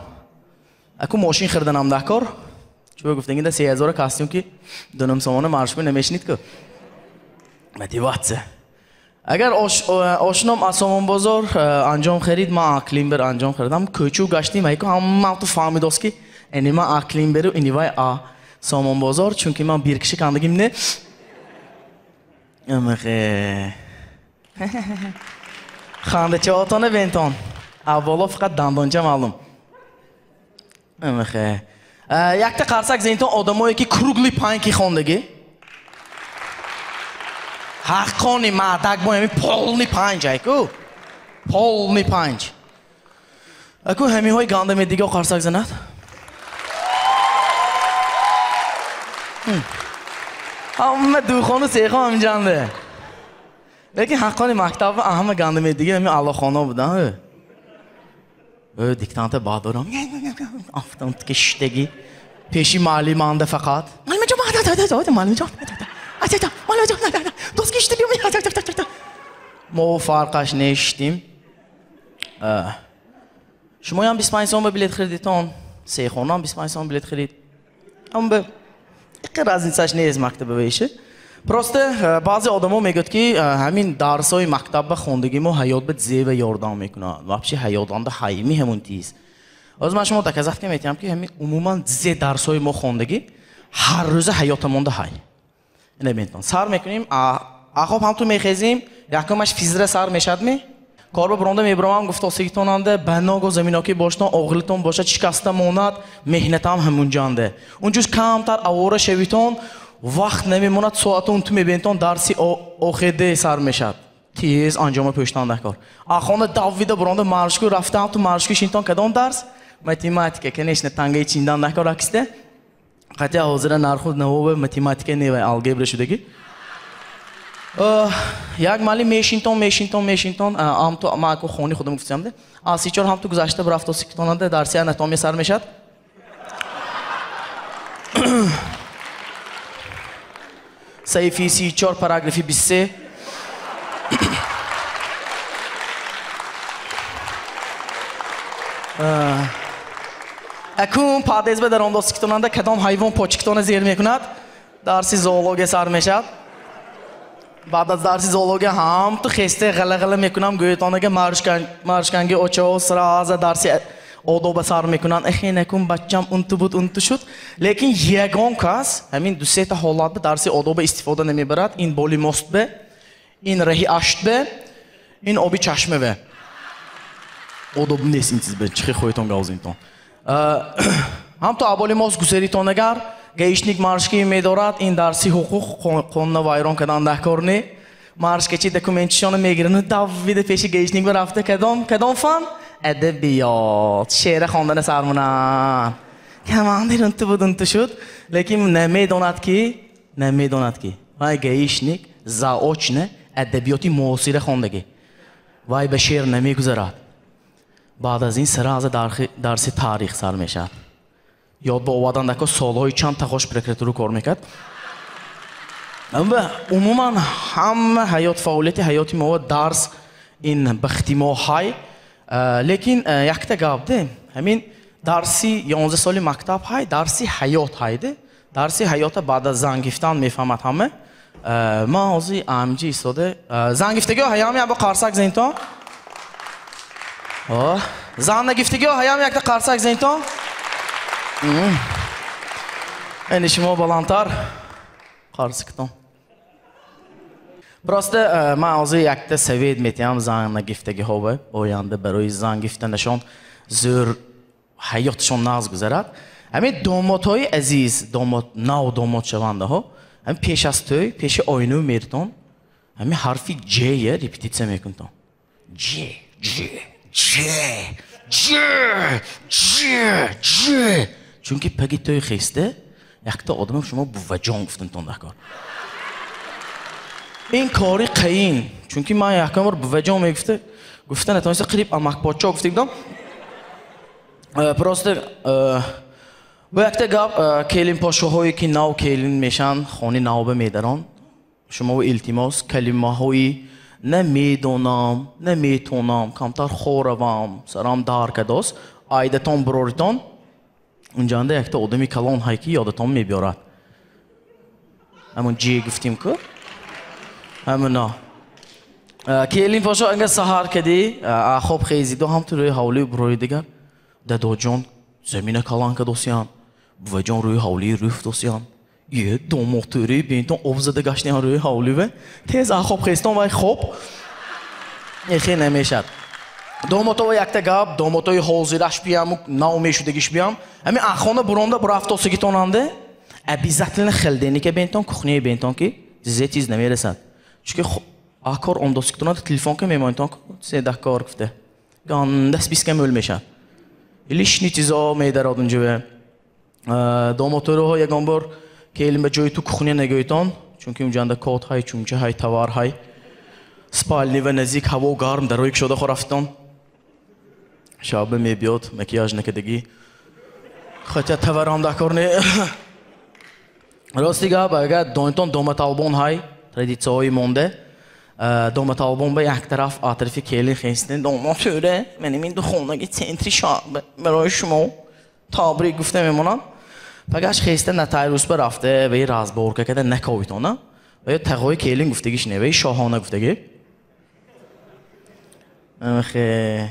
Аку мошин хӯрданам дар кор. Чӯ гуфтагинда 3000 костюм ки дунум сомона маршрут намешнид ку. Мотиватсия. Агар ошном аз Сомонбозор анҷом харид, ман Климбер анҷом харидам. Кӯчу гаштим, айку ҳама ту фаҳмидост ки ини ман Климберу ини вай а Сомонбозор, чунки ман бир киши кандагим не. Амахе. Хандачаотона бентон. Аввало фақат дандонча маълум. Амахе. Якта қарсак зентон одамое ки круглый панки хондагӣ. Ҳаққони мардак бо ҳами полный панҷ айку. Полный панҷ. Аку ҳамиҳои ганда медига қарсак занад. Ҳама духону сехон ҳаминҷанде. Лекин ҳаққони мактаб ҳама ганда медига ҳами аллохона будан. Ө диктанта баъд дорам. Афтам тики шиштагӣ. Пеши муаллиманда фақат. Муаллимаҷон, муаллимаҷон. Мо фарқаш нештим. Шумоям 25 сом ба билет харидитон, сехонам 25 сом билет харид. Ам ба иққа разницаш нест мактаба вейше. Просто баъзе одамо мегӯяд ки ҳамин дарсҳои мактаб ба хондагӣ мо ҳаёт ба зева ёрдам мекунад. Вообще ҳаётанда ҳайми ҳамун тиз. Ҳозир ман шумо доказать метиҳам ки ҳамин умуман зе дарсҳои мо хондагӣ ҳар рӯза ҳаётамонда ҳай. Наметон. Сар мекунем, ахоб ҳам ту мехезем, якумаш физра сар мешад ми? Корба бронда мебаромам, гуфт осигитонанда, баного заминоки боштон, оғилитон бошад, шикаста монад, меҳнатам ҳамунҷанде. Унҷуз камтар авора шавитон, вақт намемонад, соатон ту мебинтон, дарси ОХД сар мешад. Тез анҷома пӯштан дар кор. Ахонда давида бронда маршку рафтам, ту маршку шинтон кадом дарс? Математика, конечно, тангаи чиндан дар кор аксте. Хотя ҳозира нарху навове математика не вай алгебра шудагӣ. Як муаллим мешинтон, мешинтон, мешинтон, амту ма аку хони худам гуфтам де. А сичор ҳам ту гузашта рафто сикитонанда дарси анатомия сар мешад. Саҳифаи 34 параграфи 23. Акун падез ба даромдостикитонанда кадом ҳайвон почикитона зер мекунад, дарси зоология сар мешавад. Баъд аз дарси зоология ҳам ту хесте ғала-ғала мекунам, гӯятонага маршканги очао сраза дарси одоба сар мекунанд. Эхе накун бачам унту буд унту шуд. Лекин ягон кас ҳамин ду сета ҳолат ба дарси одоба истифода намебарад. Ин боли мост бе, ин раҳи ашт бе, ин оби чашма бе. Одоб нест ин чиз бе, чихи хоҳитон гавзинтон. Ҳам то аболи мост гузаритон агар гаишник маршки медорад, ин дарси ҳуқуқ қонуна вайрон кардан даҳкор не. Маршкачи документшона мегиранд, давида пеши гаишник ба рафта кадом фан? Адабиёт, шеъра хондана сар мунанд. Камандир унту буд унту шуд, лекин намедонад ки вай гаишник заочно адабиёти муосира хондагӣ. Вай ба шеър намегузарад. Баъд аз ин сразу дарси таърих сар мешавад. Ёд ба овардан дако солҳои чанд тахош прокуратура кор мекард. Ва умуман ҳама ҳаёт фаъолияти ҳаёти мо дарс ин бахти мо ҳай. Лекин якта гап де, ҳамин дарси 11 соли мактаб ҳай, дарси ҳаёт ҳай де. Дарси ҳаёта баъд аз зан гирифтан мефаҳмад ҳама. Ман ҳозир амҷи истода. Зан гирифтагиҳо ҳаям як бо қарсак зентон. Зан нагирифтагиҳо ҳаям якта қарсак зентон. Эни шумо баландтар қарсиктон. Просто ман ҳозир якта совет метиҳам зан нагирифтагиҳо оянда барои зан гирифтанашон зӯр ҳаётшон нағз гузарад. Ҳамин домотҳои азиз, нав домот шавандаҳо, ҳамин пеш аз тӯй, пеши оинаи меритон, ҳамин ҳарфи Ҷ-я репетитсия мекунтон. Ҷ, Ҷ, Ҷ, Ҷ, Ҷ, Ҷ. Чунки паги тӯй хесте, якта одамам шумо буваҷон гуфтантон дар кор. Ин кори қаин, чунки ман якам бор буваҷон мегуфта, гуфта натавониста қариб амакпочо гуфта будам. Просто бо якта гап, келинпошоҳое ки нав келин мешаванд, хони навба медаранд, шумо илтимос калимаҳои намедонам, наметонам, камтар хоравам, сарам дар кадост, айдатон буроритон, унҷанда якта одами калон ҳай ки ёдатон мебиёрад. Ҳамон ҷе гуфтим ку? Ҳамона. Келинпошо анга саҳар кадӣ, хоб хезиду ҳам ту рӯи ҳавлии бурои дигар, дадоҷон замина калан кадосиян, буваҷон рӯи ҳавлии рӯф досиян, е домотӯри бинтон об зада гаштиян рӯи ҳавливе, тез хоб хестон вай хоб эхе намешад. Домотова якта гап, домотои ҳозираш биям, нав мешудагиш биям, ҳамин ахона буронда бурафтосигитонанде, обязательно хелденика бинтон, кухняи бинтон ки зе чиз намерасад. Чунки акор ондосигитонанда телефон ка мемонтон, се кор гуфта. Ганда списка мӯл мешад. Лишний чизо медарад унҷаве. Домотӯроҳо ягон бор келин ба ҷои ту кухня нагӯйтон, чунки унҷанда кот ҳай, чумча ҳай, товар ҳай. Спальни ва наздик ҳаво гарм, дарои кушода хорафтон. Шаба мебиёд, макияж накардагӣ. Хотя товарам дакор не. Рости гап, агар донитон доматалбон ҳай, традитсияҳои монде. Доматалбон ба як тараф атрофи келин хестен, домотӯре, менем ин духонаги центри шаҳр барои шумо табрик гуфта мемонам. Пагаш хеста нотариус ба рафта ва разборка карда наковитона. Ва тағои келин гуфтагиш не, ва шоҳона гуфтагӣ. Охе.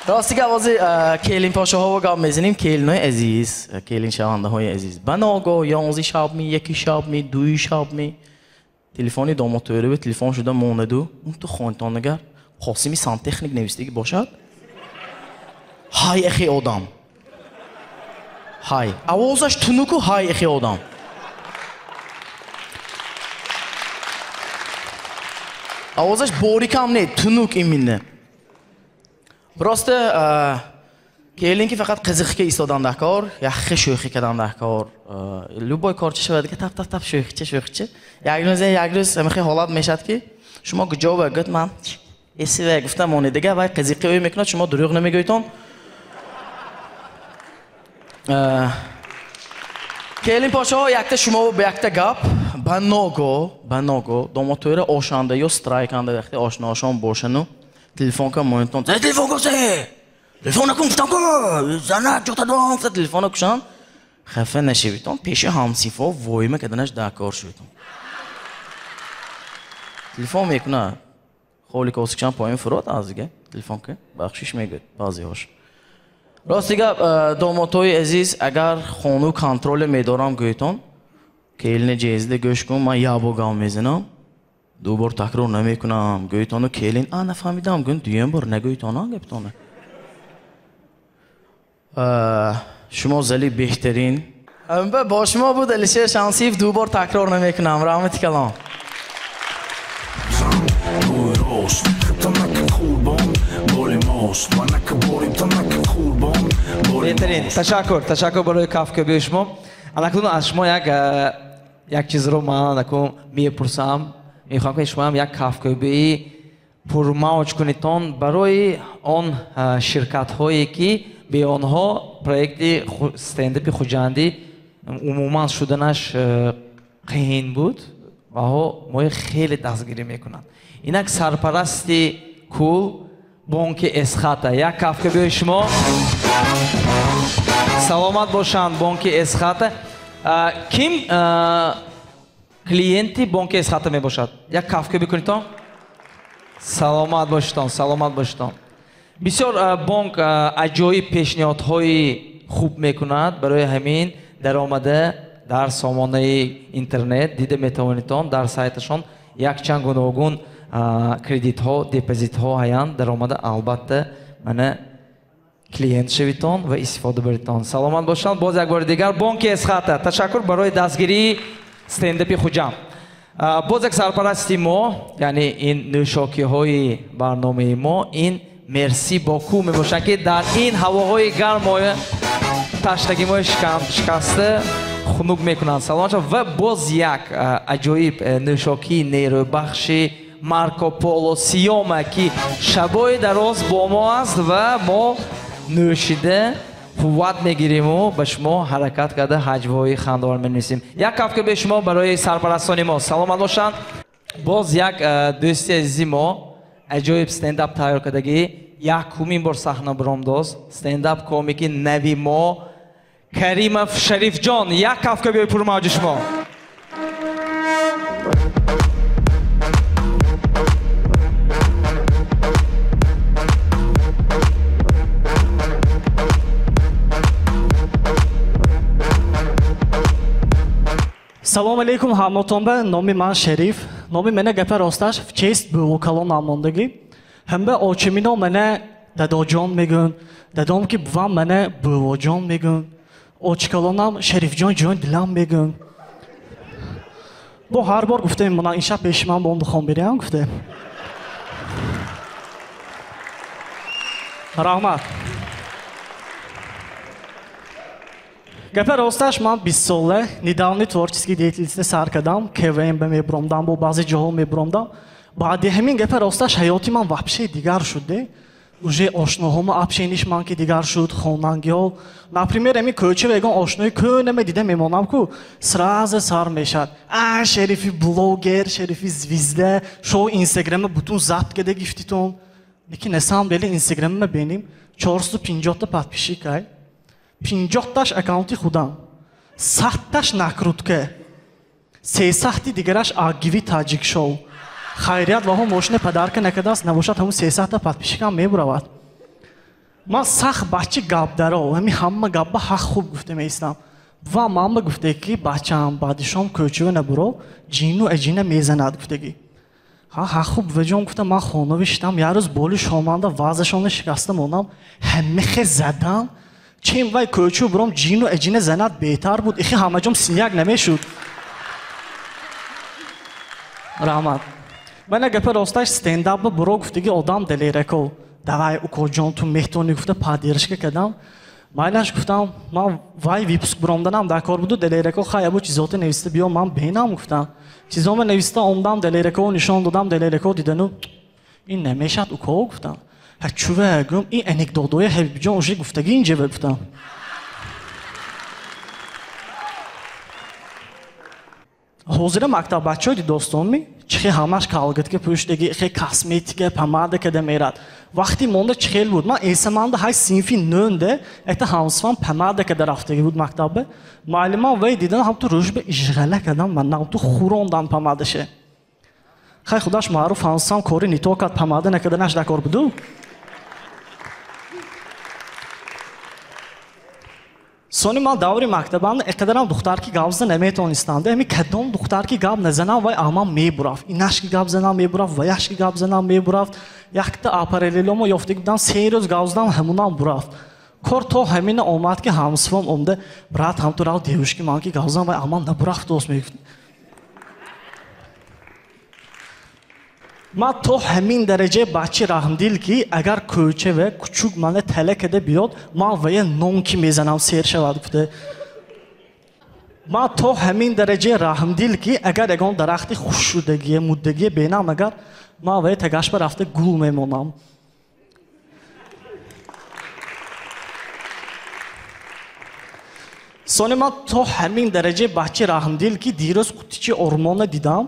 Рости гап, ҳозир келинпошоҳоро гап мезанем. Келинои азиз, келиншавандаҳои азиз, ба ногоҳ 11 шаб ми, 1 шаб ми, 2 шаб ми телефони домотӯреве телефон шуда монаду он ту хонтонагар Қосими сантехник навистагӣ бошад. Ҳай эхи одам. Ҳай. Овозаш тунуку ҳай эхи одам. Овозаш борикам не, тунук именно. Просто келин ки фақат қизиқка истодан дар кор, яхши шӯхӣ кардан дар кор. Любой корча шавад ки тап тап тап шӯхича шӯхича. Як рӯз ҳамин ҳолат мешавад ки шумо куҷо ва гӯяд ман эсива гуфтам монед дигар вай қизиқи ӯ мекунад, шумо дурӯғ намегӯйтон. Келин пошо якта шумо ба якта гап, ба ногоҳ домотӯра ошанда ё страйканда вақте ошноошон бошану Телефон ка монитон. Телефон кусе! Телефон накун гуфтам ку! Зана ҷота дорам гуфта телефона кушам. Хафа нашавитон, пеши ҳамсифо воима каданаш дар кор шудитон. Телефон мекунад. Холи косикшам поён фурод аз дига. Телефон ки бахшиш мегӯяд баъзеҳош. Рости гап, домотои азиз, агар хону контроле медорам гӯйтон, келини ҷезида гӯш кун, ман як бор гап мезанам, ду бор такрор намекунам. Гӯйтону келин, а нафаҳмидам, гӯн дуюм бор нагӯйтона гаптона. Шумо зали беҳтарин. Бо шумо буд Алишер Шамсиев, ду бор такрор намекунам. Раҳмати калом. Беҳтарин. Ташаккур, ташаккур барои кафкӯбии шумо. Анакун аз шумо як чизро ман анакун мепурсам. Мехоҳам ки шумоам як кафкӯбии пурмавҷ кунедтон барои он ширкатҳое ки бе онҳо проекти стендапи Хуҷандӣ умуман шуданаш қиин буд ва мои хеле дастгирӣ мекунанд. Инак сарпарасти кул бонки Эсхата. Як кафкӯбии шумо. Саломат бошанд бонки Эсхата. Ким клиенти бонки Эсхата мебошад? Як кафкӯбӣ кунедтон. Саломат бошедтон, саломат бошедтон. Бисёр бонк аҷоиб пешниҳодҳои хуб мекунад. Барои ҳамин даромада дар сомонаи интернет дида метавонедтон, дар сайташон якчанд гуногун кредитҳо, депозитҳо ҳаянд. Даромада албатта мана клиент шавитон ва истифода баритон. Саломат бошанд. Боз як бори дигар бонки Эсхата. Ташаккур барои дастгирии стендапи Хуҷанд. Боз як сарпарасти мо, яъне ин нӯшокиҳои барномаи мо, ин Мерси Боку мебошанд, ки дар ин ҳавоҳои гарм таштагимои шикаста хунук мекунанд. Саломат шавед. Ва боз як аҷоиб нӯшокии нерӯбахши Марко Поло Сиёма, ки шабои дароз бо мо аст ва мо нӯшида қувват мегириму ба шумо ҳаракат карда ҳаҷвҳои хандовар менависем. Як кафкӯбии шумо барои сарпарастони мо. Саломат бошанд. Боз як дӯсти азизи мо аҷоиб стендап тайёр кардагӣ, якумин бор саҳна баромдост. Стендап комики нави мо Каримов Шарифҷон. Як кафкӯбии пурмавҷи шумо. Салом алейкум ҳаматонба. Номи ман Шариф. Номи мана гапа росташ в честь бувокалон намондагӣ. Ҳамба очимино мана дадоҷон мегӯн, дадом ки бувам мана бувоҷон мегӯн, очикалонам Шарифҷон ҷон дилам мегӯн. Бо ҳар бор гуфтем, мана ин шаб пеши ман бом духон бериям гуфтем. Раҳмат. Гапа росташ ман 20 сола недавно творческий деятельность сар кардам, КВМ ба мебромдам, бо баъзе ҷоҳо мебромдам. Баъди ҳамин гапа росташ ҳаёти ман вообще дигар шуд. Уже ошноҳома общениш ман ки дигар шуд, хонангиҳо. Например, ҳамин кӯча ягон ошнои кӯнаме дида мемонам ку сразу сар мешад. А, Шерифи блогер, Шерифи звезда, шоу Инстаграма бутун запт када гифтитон. Лекин на самом деле Инстаграма беним 450 подписчик ай. 50-таш аккаунти худам, 100-таш накрутка, 300-ти дигараш агиви таҷик шоу. Хайрият ваҳо мошина падарка накардааст, набошад ҳамун 300-та подписчикам мебуравад. Ман сахт бачи гапдаро, ҳамин ҳама гапба ҳақ хуб гуфта меистам. Ва манба гуфте ки бачам баъди шом кӯчава набуро, ҷину аҷина мезанад гуфтагӣ. Ҳа ҳақ хуб ваҷон гуфта ман хона виштам, як рӯз боли шоманда вазашонро шикаста мондам, ҳамихе задам. Чем вай кӯчу буром ҷину аҷина занад беҳтар буд. Ихи ҳамаҷом синяк намешуд. Раҳмат. Мана гапа росташ стендапба буро гуфтаги одам далерако. Давай укоҷон ту меҳтони гуфта поддержка кардам. Майлаш гуфтам ман вай выпуск буромданам дар кор буду далерако хай абу чизоте нависта биё ман бенам гуфтам. Чизома нависта омдам далерако нишон додам далерако дидану ин намешад уко гуфтам. Ҳа чува гум ин анекдотҳои Ҳабибҷон уже гуфтагӣ инҷа гуфтам. Ҳозира мактаббачаҳои дӯстонми чихе ҳамаш калгитка пӯшидаги, хе косметика, помада када мерад. Вақти монда чихел буд. Ман эсаманда ҳай синфи нӯнде якта ҳамсифам помада када рафтаги буд мактабе. Муаллимам вай дидан ҳамту рӯжба ижғала кадан, ман ҳамту хӯрондан помадаше. Хай худаш маъруф ҳамсифам кори нито кард, помада накаданаш дакор буду. Сони ман даври мактабамда эқадарам духтарки гап зада наметонистам. Ҳами кадом духтарки гап назанам вай амам мебурафт. Инашки гап занам мебурафт, ваяшки гап занам мебурафт. Якта апарелеломо ёфтаги будам, се рӯз гап задам, ҳамунам бурафт. Кор то ҳамина омад ки ҳамсифам омда, брат ҳамту рав девушки ман ки гап занам вай амам набурафт дӯст мегуфт. Ман то ҳамин дараҷаи бачи раҳмдил ки агар кӯча ва кучук мана тала када биёд, ман вая нон ки мезанам сер шавад гуфта. Ман то ҳамин дараҷаи раҳмдил ки агар ягон дарахти хушшудагие, муддагие бенам, агар ман вая тагашба рафта гул мемонам. Сони ман то ҳамин дараҷаи бачи раҳмдил ки дирӯз қутичи ормонна дидам,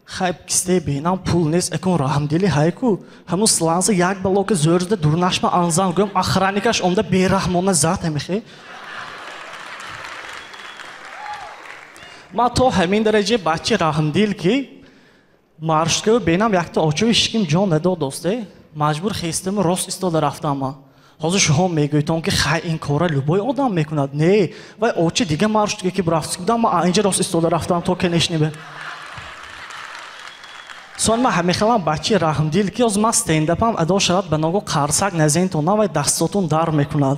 хайб кисте бенам пул нест, экон раҳмдили хайку. Ҳамун сланса як балока зӯрзда дурнашма анзам гӯям, охранникаш омда бераҳмона зад ҳамихе. Ман то ҳамин дараҷа бачи раҳмдил ки маршрутка бенам якта очои ҳичким ҷон надод дӯсте. Маҷбур хестаму рост истода рафтам ман. Ҳозир шумо мегӯйтон ки хай ин кора любой одам мекунад. Не, вай очи дига маршрутка ки бурафт будам, ман инҷа рост истода рафтам то кенешнибе. Сон ман ҳамехелам бачи раҳмдил ки оз ман стендапам адо шавад ба ногоҳ қарсак назентона вай дастотон дар мекунад.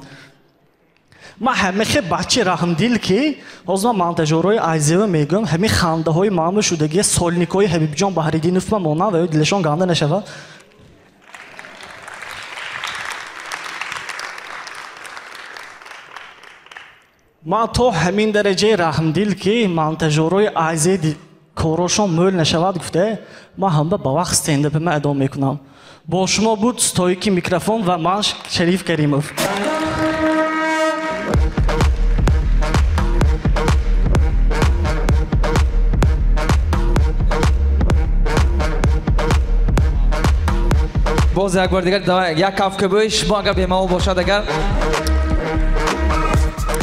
Ман ҳамехе бачи раҳмдил ки ҳоз ман монтажёрои айзева мегӯям ҳамин хандаҳои маъмул шудагия сольникҳои Ҳабибҷон Баҳриддинов ма монанд ва ё дилашон ганда нашавад. Ман то ҳамин дараҷаи раҳмдил ки монтажёрои айзе корошон мӯл нашавад гуфта, ман ҳамба ба вақт стендапама адо мекунам. Бо шумо буд стойки микрофон ва ман Шариф Каримов. Боз як бор дигар як кафкӯбӣ шумо агар бемалол бошад, агар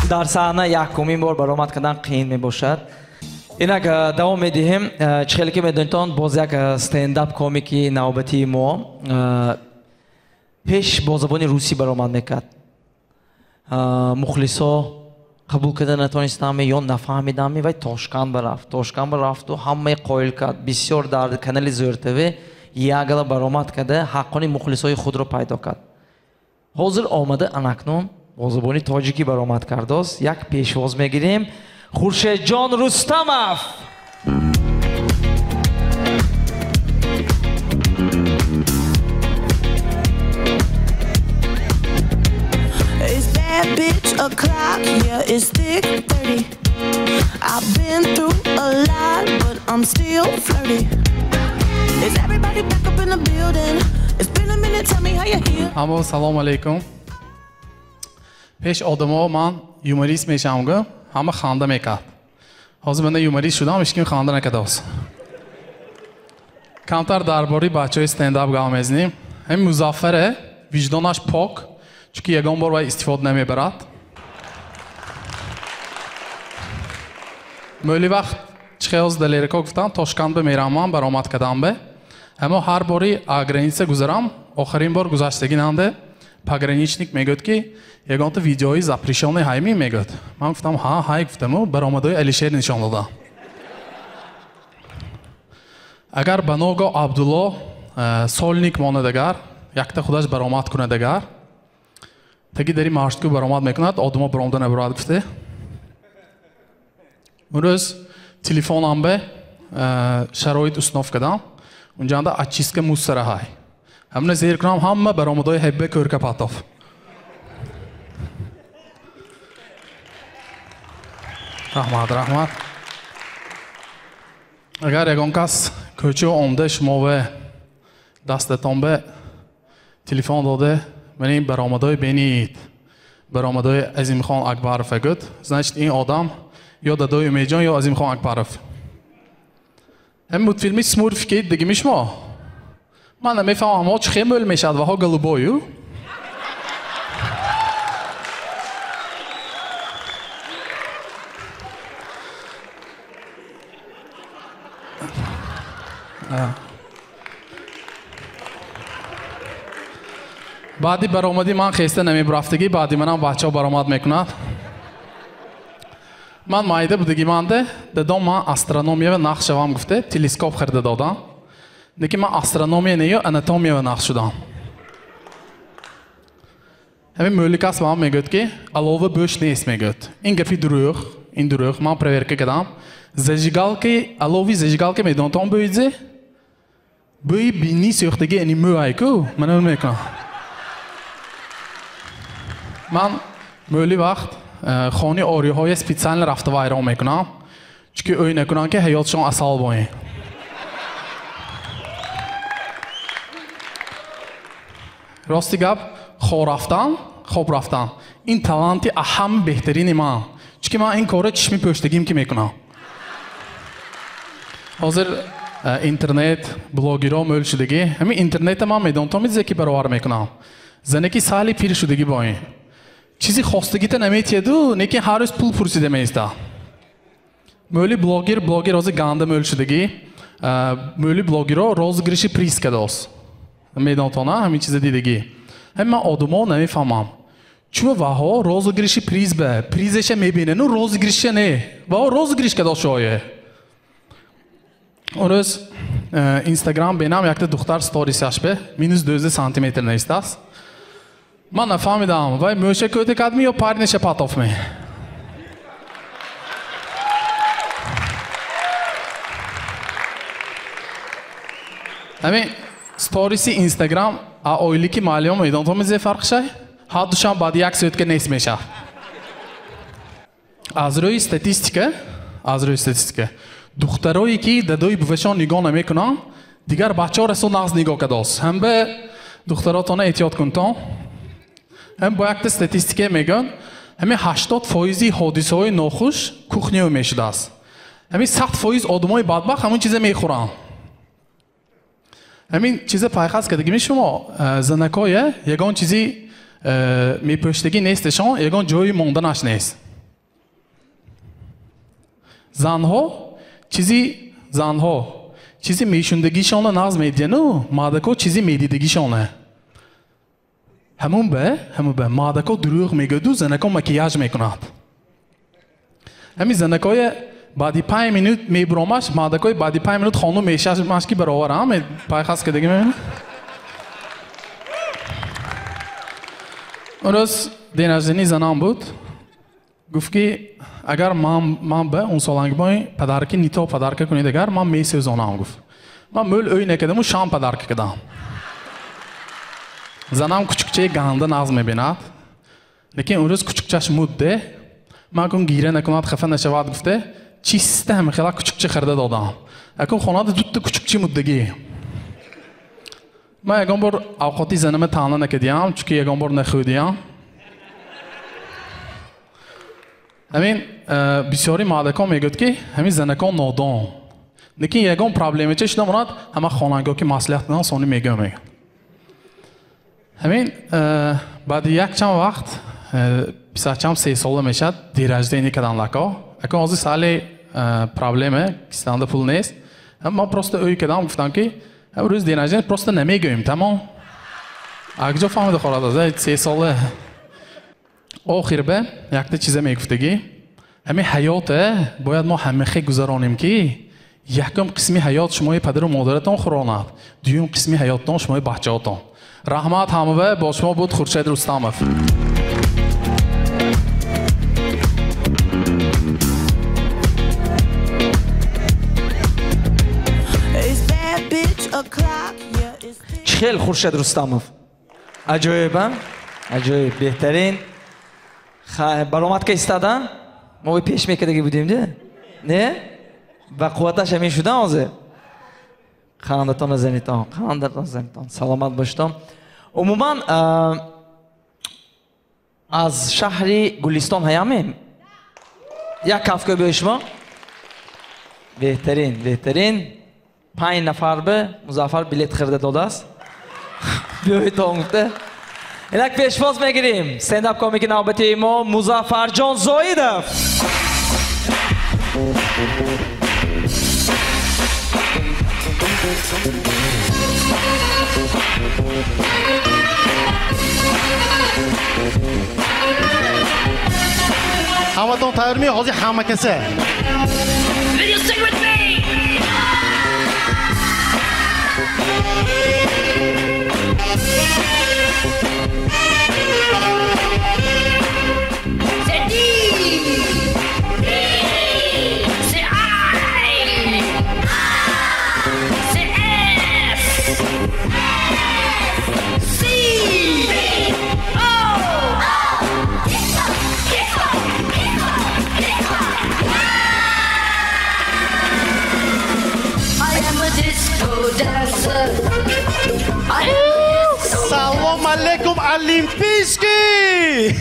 дар саҳна якумин бор баромад кардан қиин мебошад. Инак давом медиҳем. Чӣ хеле ки медонитон, боз як стендап комики навбатии мо пеш бо забони русӣ баромад мекард. Мухлисо қабул карда натонистам ё нафаҳмидам, вай Тошканд барафт. Тошканд барафту ҳамаи қоил кард. Бисёр дар канали Зӯр ТВ ягала баромад карда ҳаққони мухлисои худро пайдо кард. Ҳозир омада анакнун бо забони тоҷикӣ баромад кардост. Як пешвоз мегирем. Хуршедҷон Рустамов. It's bad bitch o'clock, yeah, it's thick 30. I've been through a lot, but I'm still flirty. Is everybody back up in the building? It's been a minute, tell me how you hear. Ҳамо салом алейкум. Пеш одамо ман юморист мешавам, гӯ ҳама ханда мекард. Ҳозир ман юморист шудам, ҳеч ким ханда накардааст. Камтар дар бораи бачаҳои стендап гап мезанем. Ҳамин Музаффаре виҷдонаш пок, чунки ягон бор вай истифода намебарад. Мӯли вақт чӣ хел Далерако гуфтам, Тошканд ба мерам ман баромад кардам бе. Ҳамо ҳар бори граница гузарам, охирин бор гузаштагӣ нанде пограничник мегӯяд ки ягонта видеои запрещённый ҳайми мегӯяд. Ман гуфтам ҳа, ҳай гуфтаму баромадои Алишер нишон додам. Агар ба ногоҳ Абдулло сольник монад, агар якта худаш баромад кунад, агар таги дари маршрутку баромад мекунад, одамо баромада набарад гуфте. Он рӯз телефонам бе шароит установ кардам. Унҷанда очистка мусора ҳай. Ҳамина зер кунам ҳама баромадои ҳабба кӯрка патоф. Раҳмат, раҳмат. Агар ягон кас кӯча омда шумо ве дастатон бе телефон доде, мани баромадои бенид, баромадои Азимхон Акбаров гӯд, значит ин одам ё дадои Умедҷон ё Азимхон Акбаров. Ҳамин мультфилми Смурфики дидагими шумо? Ман намефаҳмам, ҳамо чӣ хел мӯл мешавад ваҳо голубою. Баъди баромадӣ ман хеста намебурафтагӣ, баъди манам бачаҳо баромад мекунад. Ман майда будагиманде, дадом ман астрономия ва нақш шавам гуфте, телескоп харида додам. Лекин ман астрономия нею анатомия ва нақш шудам. Ҳамин мӯликас ба ман мегӯяд, ки алова бӯш нест, мегӯяд. Ин гапи дурӯғ, ин дурӯғ, ман проверка кардам. Зажигалки, алови зажигалка медонтон бӯизе? Бӯи бинӣ сӯхтагӣ ани мӯ айку, ман ӯ мекунам. Ман мӯли вақт хони ориҳоя специально рафта вайрон мекунам, чунки ӯй накунам, ки ҳаётшон асал боин. Рости гап, хоб рафтан ин таланти аҳам беҳтарини ман, чунки ман ин корро чишми пӯштагим ки мекунам. Ҳозир интернет, блогерҳо мӯл шудагӣ, ҳамин интернета ман медонам, мизе ки баровар мекунам. Занеки сали пир шудагӣ боин. Чизи хостагита наметиҳаду, лекин ҳар рӯз пул пурсида меиста. Мӯли блогер, блогер ҳозир ганда мӯл шудагӣ. Мӯли блогерҳо розыгрыши приз кардост. Медонтона ҳамин чиза дидагӣ. Ҳамин ман одамо намефаҳмам. Чун ваҳо розыгрыши приз ба, призаша мебинану розыгрыша не. Ваҳо розыгрыш кардост шоя. Он рӯз Инстаграм бинам якта духтар сторисаш бе, минус 12 сантиметр наистааст. Ман нафаҳмидам, вай мӯша кӯта кардми ё парниша патоф ме? Ҳамин сториси Инстаграм а ойлики маълиём медонтон мизе фарқ шай? Ҳар душанбе баъди як сӯтка нест мешавад. Аз рӯи статистика, духтарое ки дадои бувашон нигоҳ намекунанд, дигар бачаҳо расо нағз нигоҳ кардост. Ҳам ба духтаротона эҳтиёт кунтон. Ҳам бо якта статистика мегӯянд, ҳамин 80% ҳодисаҳои нохуш кухняо мешудааст. Ҳамин 100% одамои бадбахт ҳамон чиза мехӯранд. Ҳамин чиза пайхас кардагими шумо, занакое ягон чизи мепӯштагӣ несташон, ягон ҷои монданаш нест. Занҳо чизи мешундагишона нағз медиҳану, мардако чизи медидагишона. Ҳамун ба мардако дурӯғ мегӯяду, занако макияж мекунад. Ҳамин занакое баъди 5 минут мебуромаш, мардакои баъди 5 минут хонум мешашмаш ки баровар, пайхас кардагӣ мебинед. Он рӯз день рождения занам буд. Гуфт ки агар ман ба он солангибои падарки нито падарка кунед, агар ман месӯзонам, гуфт. Ман мӯл ӯй накардаму шам падарка кардам. Занам кучукчаи ганда нағз мебинад, лекин он рӯз кучукчаш мудде. Ман акун гира накунад, хафа нашавад, гуфте, чиста ҳамихела кучукча харида додам. Акун хонада дутта кучукчи муддагӣ. Ман ягон бор авқоти занама таъна накардиям, чунки ягон бор нахӯдиям. Ҳамин бисёри мардакон мегӯяд, ки ҳамин занакон нодон. Лекин ягон проблемача шуда монад, ҳама хонангоҳ ки маслиҳат доданд, сони мегӯям, мегӯяд. Ҳамин баъди якчанд вақт писарчам 3 сола мешавад, день рождения кардан лако. Акун ҳозир сали проблема, кистанда пул нест. Ман просто ӯй кардам, гуфтам ки рӯз день рождения просто намегӯем, тамом. Акҷо фаҳмида хорад, 3 сола. Охир ба якта чиза мегуфтагӣ. Ҳамин ҳаёте бояд мо ҳамихе гузаронем, ки якум қисми ҳаёт шумои падару модаратон хӯронад, дуюм қисми ҳаёттон шумои бачаҳотон. Раҳмат ҳамава, бо шумо буд Хуршед Рустамов. Чӣ хел Хуршед Рустамов? Аҷоиб, а? Аҷоиб, беҳтарин. Баромад ка истодан? Мо пеш мекардагӣ будем, де? Не? Ба қувваташ ҳамин шудан ҳозир? Қандатон назанитон, қандатон назанитон. Саломат бошитон. Умуман аз шаҳри Гулистон ҳаямем? Як кафкӯ биёи шумо. Беҳтарин, беҳтарин. 5 нафар ба Музаффар билет харида додааст. Биёед он гуфта. Инак пешвоз мегирим. Стендап комики навбатии мо Музаффарҷон Зоидов. Ҳаматон тайёрми? Ҳозир ҳама каса. Will you sing with me? Say D, D, say I, say S, C, O, I am a disco dancer. Салом алейкум, Олимпийский!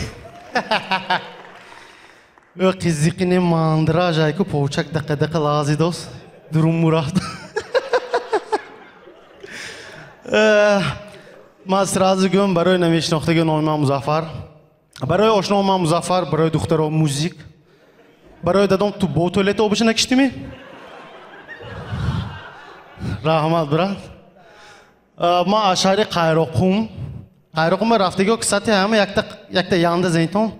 Ө қизиқине мандраж айку повчак дақа-дақа лазидос. Дурум мурат. Ман сразу гӯям, барои намешинохтаги номи ман Музаффар. Барои ошнои ман Музаффар, барои духтаро музик. Барои дадом ту бо туалет обиша накиштими? Раҳмат, брат. Ман аз шаҳри Қайроқум. Қайроқумба рафтагиҳо кстати ҳама якта янда зенитон.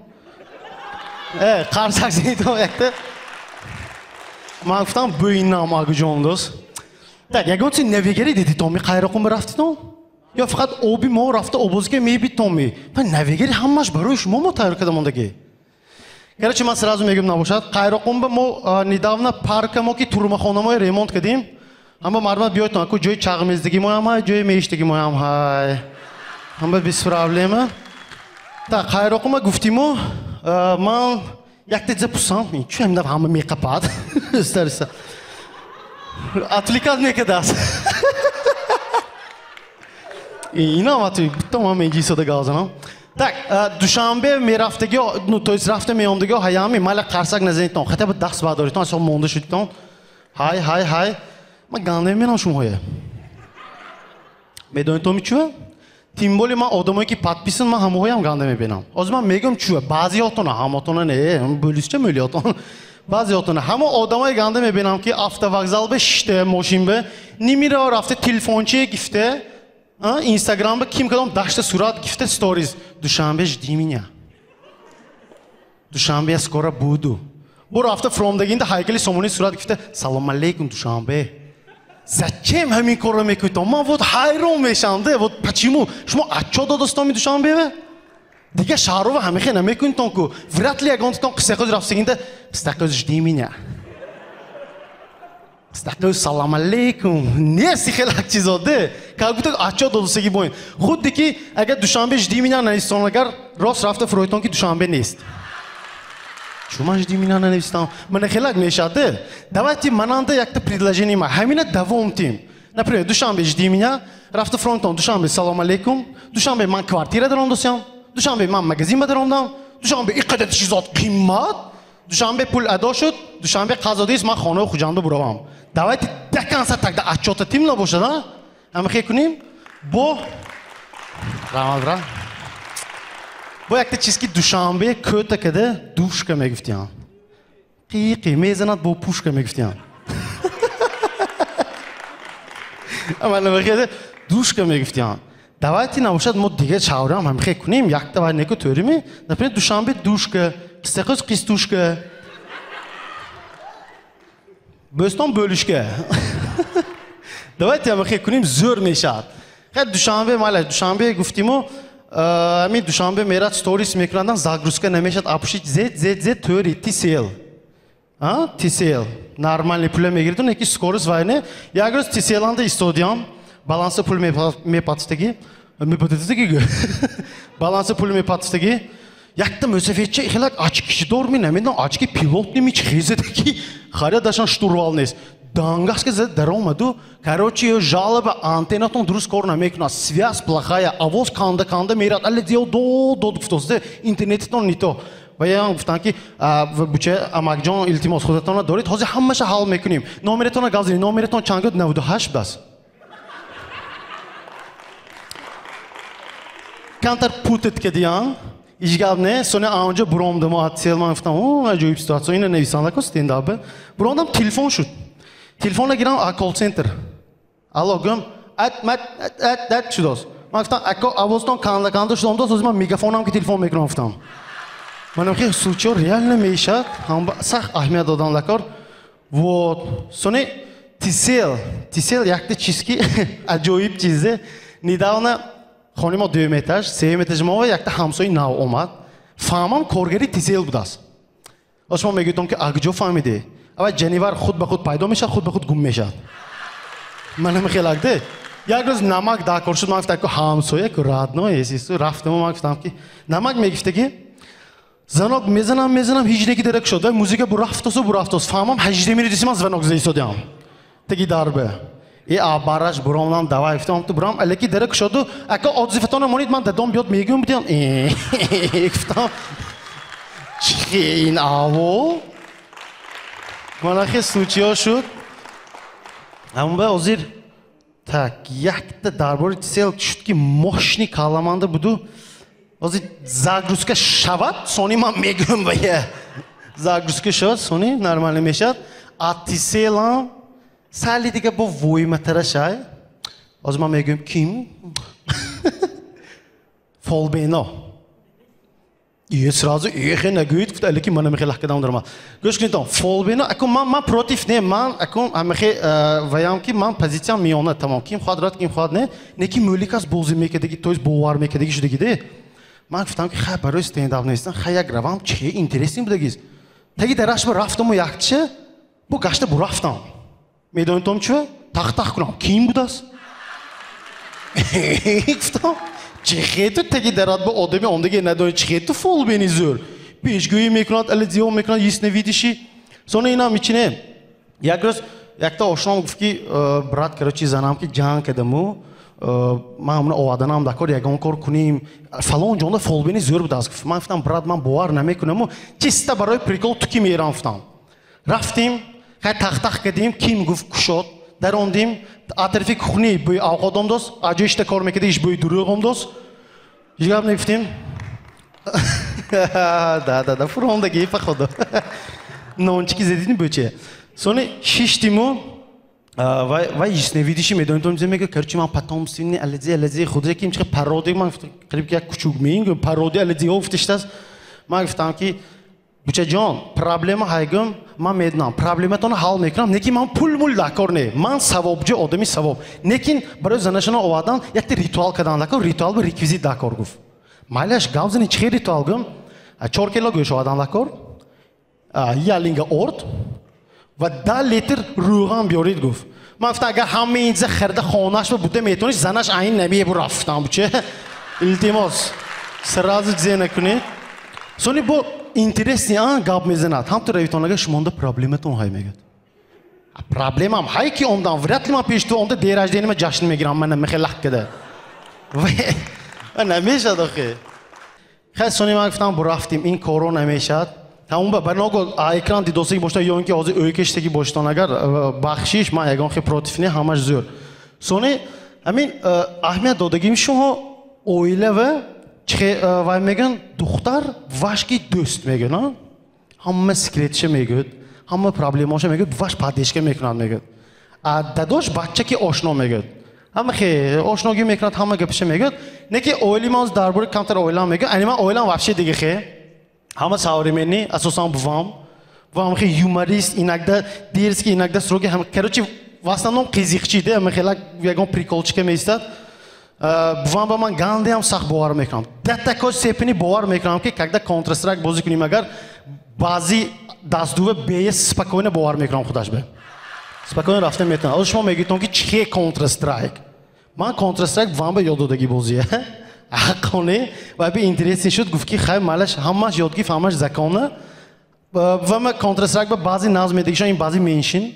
Қарсак зенитон якта. Ман гуфтам бӯйинам агуҷон дӯст. Так, ягон чи навигари дидитон ми Қайроқумба рафтитон? Ё фақат оби мо рафта обозига мебитон ми? Па навигари ҳамаш барои шумо мо тайёр карда мондагӣ. Короче, ман сразу мегӯям набошад. Қайроқумба мо недавно парка мо ки турмахонамоя ремонт кардем. Ҳама мардумат биёйтон, аку ҷои чағмездагӣ моям ҳай, ҷои меиштагӣ моям ҳай. Ҳама без проблема. Так, Қайроқума гуфтиму, ман якта ҷа пусам, чу ҳамда ҳама меқапад. Стариса. Отвлекать мекардааст. Инам ату, битта ман меҷисода гап занам. Так, Душанбе мерафтагиҳо, ну то есть рафта меомдагиҳо ҳаями, майла қарсак назанитон, хотя бы даст бардоритон, асо монда шудитон. Ҳай, ҳай, ҳай. Ман ганда мебинам шумоҳое. Медонитон чӯ? Тем более ман одамое ки подписан, ман ҳамаҳоям ганда мебинам. Ҳозир ман мегӯям чӯ, баъзеҳотона, ҳаматона не, бӯлисча мӯлиётон. Баъзеҳотона. Ҳама одамое ганда мебинам ки автовокзал ба шишта, мошин ба, нимиро рафта телефончие гифта, Инстаграм ба ким кадом дашта сурат гифта сторис. Душанбе жди меня. Душанбе я скоро буду. Бо рафта фромдагинда ҳайкали Сомонӣ сурат гифта, салом алейкум, Душанбе. Зачем ҳамин корро мекунед? Ман вот ҳайрон мешавам, де, вот почему? Шумо отчёт додастон ми Душанбе? Дигар шаҳрова ҳамихе намекунедтон ку. Вряд ли ягонтон қиссақӯз рафтагинда, қиссақӯз жди меня. Қиссақӯз салом алейкум. Нест хеле як чизо, де. Как будто отчёт додастаги боин. Худди ки агар Душанбе жди меня навистон, агар рост рафта фуройтон ки Душанбе нест. Чу ман жди меня нанавистам? Мана хелак мешавад, де. Давайте мананда якта предложение ма. Ҳамина давом тим. Например, Душанбе жди меня, рафта фронтон Душанбе салом алейкум, Душанбе ман квартира даромдасям, Душанбе ман магазин ба даромдам, Душанбе ин қадар чизот қиммат, Душанбе пул адо шуд, Душанбе қазодист, ман хонаи Хуҷанда буравам. Давайте до конца тогда отчёта тим набошад, а? Ҳама хел кунем? Бо раҳмат, брат. Бо якта чиз ки Душанбе кӯта када душка мегуфтиям. Қиқи мезанад бо пушка мегуфтиям. Амале душка мегуфтиям. Давайте набошад мо дигар шаҳрам ҳам хел кунем, якта вай неку тӯрими. Например, Душанбе душка, қиссақӯз қистушка. Бӯстон бӯлишка. Давайте ҳам хел кунем, зӯр мешавад. Хай Душанбе майла, Душанбе гуфтиму, ами Душанбе мерад сторис мекунандан, загрузка намешад, апушит зет зет зет тӯри TCL. А? TCL. Нормальный пула мегирдун, яки скорость вайне. Як рӯз TCL-анда истодиям, баланса пул мепатстаги, мепатстаги. Баланса пул мепатстаги. Якта мусафирча хелак очки дор ми, намедонам, очки пилот ними чи хезадаки, харя дашан штурвал нест. Дангаска зад даромаду, короче, жалоба антеннатон дуруст кор намекунад, связь плохая, овоз канда-канда мерад, алле дио дод дод гуфтост, интернетитон не то. Ва ям гуфтанд ки буча амакҷон илтимос худатонро доред, ҳозир ҳамаша ҳал мекунем. Номератонро гап занед, номератон чанд гуфт? 98 бас. Камтар путат кардиян, ҳеҷ гап не. Соня анҷо буромдам, Тисел ман гуфтам, о, аҷоиб ситуация, ина нависанда ко стендап. Буромдам, телефон шуд. Телефонро гирам, колл-центр. Алло, гӯям, ат, мат, ат, ат шудост. Ман гуфтам, ако овозтон канда-канда шудам, дост, ҳозир ман мегафонам ки телефон мекунам, гуфтам. Манам хел случайо реально мешад, ҳам сахт аҳамият додан лакор. Вот. Сони Тисел, Тисел якта чиз ки аҷоиб чизе. Недавно хонаи мо дуюм этаж, сеюм этаж мо якта ҳамсояи нав омад. Фаҳмам коргари Тисел будааст. Ҳозир шумо мегӯедон ки а куҷо фаҳмидӣ? Аввал ҷанивар худ ба худ пайдо мешавад, худ ба худ гум мешавад. Манам хелакде. Як рӯз намак дакор шуд, ман гуфтам ки ҳамсоя ку родной есису рафтам, ман гуфтам ки намак мегифтаги. Звонок мезанам, мезанам, ҳеҷ неки дарак шуд. Музыка бурафтосу бурафтос. Фаҳмам 18 минути ман звонок заисодиам. Таги дарбе. Э абараш буромнам давай гуфтам, ту бурам, алеки дарак шуду. Ака отзыв атона монид, ман дадом биёд мегӯям будиам. Э гуфтам. Чи ин аво? Манахе случайо шуд. Ҳамба ҳозир так якта дарбори Тисел шуд ки мощный каламанда буду. Ҳозир загрузка шавад, сони ман мегӯям вая. Загрузка шавад, сони нормально мешавад. А Тиселам сали дига бо войматара шай. Ҳозир ман мегӯям ким? Фолбено. Е сразу эхе нагӯед, гуфт алеки мана мехе лаҳкадам даромад. Гӯш кунед, фолбено, акун ман против не, ман акун ҳамахе ваям ки ман позициям миёна тамом. Ким хоҳад рад, ким хоҳад не. Не ки мӯлик аст бозӣ мекардаги, то есть бовар мекардаги шудагиде. Ман гуфтам ки хай барои стендап нестам, хай як равам, чи интересный будагист. Таги дараш ба рафтаму якча, бо гашта бурафтам. Медонитом чӣ? Тах-тах кунам. Ким будааст? Гуфтам, чӣ хету таги дарат ба одами ондаги надони, чӣ хету фол бени зӯр. Пешгӯӣ мекунад, алидзиё мекунад, ясновидящий. Сони инам ичине. Як рӯз якта ошном гуфт ки брат, короче, занам ки ҷанг кардаму, ман ҳамна оварданам дакор ягон кор кунем. Фалон ҷонда фолбини зӯр будааст. Гуфт. Ман гуфтам, брат, ман бовар намекунаму, чиста барои прикол ту ки мерам, гуфтам. Рафтим, хай тах-тах кардем, ким гуфт кушод, дарондим, атрофи кухни бӯи авқот омдост, аз ҷои ишта кор мекарда, иш бӯи дурӯғ омдост. Ҳеҷ гап негуфтем. Да, да, да, фуромдаги, походу. Нончики задидим бӯче. Сони шиштиму, вай ясновидящий медонитон зе мегӯяд, короче, ман потомственный алази, алази, худре ки имчи пародия, ман гуфтам, қариб ки як кучук меин, пародия алазиҳо гуфташтааст. Ман гуфтам ки бучаҷон, проблема ҳайгӯм, ман медонам, проблематонро ҳал мекунам, лекин ман пул-мул дакор не, ман савобҷӯ, одами савоб. Лекин барои занашона овардан якта ритуал кардан дакор, ритуал ба реквизит дакор гуфт. Майлаш гап зани чӣ ритуал гӯм? 4 кило гӯш овардан дакор, як линга орд ва 10 литр рӯған биёред гуфт. Ман гуфтам, агар ҳамаи ин чиза харида хонааш ба буда метавониш, занаш айн намебурафтам буче. Илтимос, сразу зе накунед. Сони бо интересный а гап мезанад. Ҳам ту равитон агар шумонда проблематон ҳай мегӯяд. Проблемам ҳай ки омдам, вряд ли ман пеш ту омда день рождения ма ҷашн мегирам, ман мехе лах када. Ва намешад охи. Хай сони ман гуфтам бурафтим, ин коро намешад. Ҳамон ба барного экран дидосаги бошад ё ин ки ҳозир ӯй кештаги бошад, агар бахшиш, ман ягон хе против не, ҳамаш зӯр. Сони ҳамин аҳамият додагим шумо оила ва чихе вай мегӯянд, духтар вашки дӯст мегӯянд, ҳама секретша мегӯяд, ҳама проблемаша мегӯяд, ваш поддержка мекунад мегӯяд. А дадош бача ки ошно мегӯяд. Ҳама хе ошногӣ мекунад, ҳама гапиша мегӯяд. Не ки оили ман дар бораи камтар оилам мегӯяд, ани ман оилам вообще дига хе. Ҳама современный, асосан бувам. Бувам хе юморист, иногда дерзкий, иногда строгий, ҳама, короче, в основном қизиқчи, де, ҳама хелак ягон приколчика меистад. Бувам ба ман ганде ҳам сахт бовар мекунам. До такой степени бовар мекунам ки когда Counter-Strike бозӣ кунем, агар баъзи дастдува бее спокойно бовар мекунам худаш бе. Спокойно рафта метавонад. Ҳозир шумо мегӯедон ки чӣ Counter-Strike? Ман Counter-Strike бувам ба ёд додагӣ бозия. Ҳаққоне ва би интересный шуд, гуфт ки хай малаш ҳамаш ёд гирифт, ҳамаш закона. Ва ма Counter-Strike ба баъзи назм медигишон, ин баъзи меншин.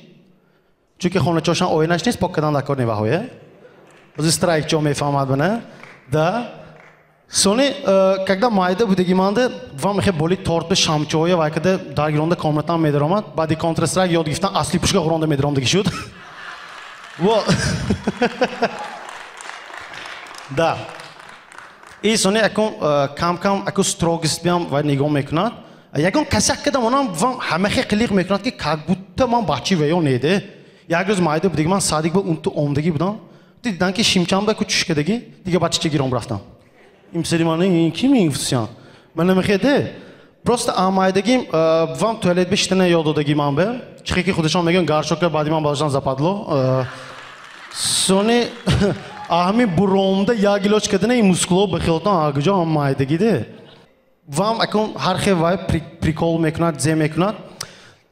Чунки хоначошан оинаш нест, пок кардан дакор неваҳоя. Ҳозир страйк чо мефаҳмад бана. Да. Сони, когда майда будаги манде, вам хе боли торт бе шамчоя вай каде даргиронда комнатам медаромад, баъди Counter-Strike ёд гирифтан асли пушка ғуронда медаромдаги шуд. Вот. Да. И сони акун кам-кам аку строгость биам вай нигоҳ мекунад. Ягон касак кадам онам вам ҳамахе қилиқ мекунад ки как будто ман бачи ваё неде. Як рӯз майда будаги ман садик ба унту омдагӣ будам. Дидан ки шимчамда ку чушкадаги, дига бачича гиром рафтам. Имсери ман ин ки мегуфтиян? Ман намехеде. Просто амайдагим вам туалет бешитана ёд додагӣ ман бе. Чихе ки худашон мегӯянд гаршока баъди ман баъзан западло. Сони аҳми буромда як илоҷ кардана ин мускуло ба хилотон агуҷо амайдагиде. Вам акун ҳар хел вай прикол мекунад, зе мекунад.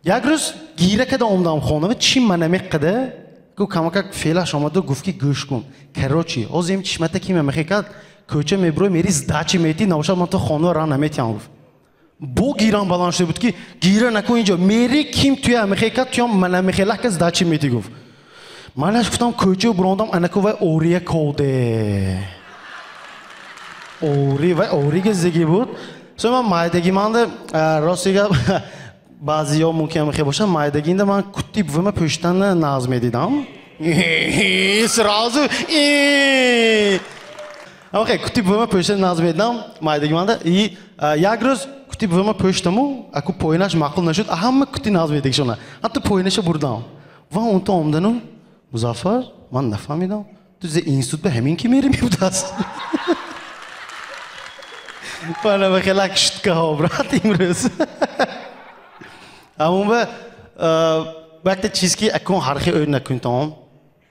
Як рӯз гира када омдам хона ва чи манамеққада ку камакак феълаш омаду гуфт ки гӯш кун. Короче, ҳозир им чишмата ки мемехе кард, кӯча мебурой мери сдачи мети, набошад ман то хона ра наметиҳам гуфт. Бо гирам баланд шуда буд ки гира накун инҷо, мери ким туя мехе кард, туям манамехелака сдачи мети гуфт. Манаш гуфтам кӯча бурондам анаку вай ория коде. Ори вай орига зиги буд. Со ман майдаги манда рости гап баъзиё мумкин мехе бошад, майдагинда ман кутти бувима пӯштана нағз медидам. Сразу окей, кутти бувима пӯштана нағз медидам майдаги манда. И як рӯз кутти бувима пӯштаму аку поинаш маъқул нашуд, ҳама кутти нағз медигшона. Ҳатто поинаша бурдам. Ва онто омдану Музаффар, ман нафаҳмидам. Ту зе институт ба ҳамин ки мери мебудааст. Мана ба хелак шуткаҳо, брат, имрӯз. Амон ба якта чиз ки акун ҳархи ӯй накунтам.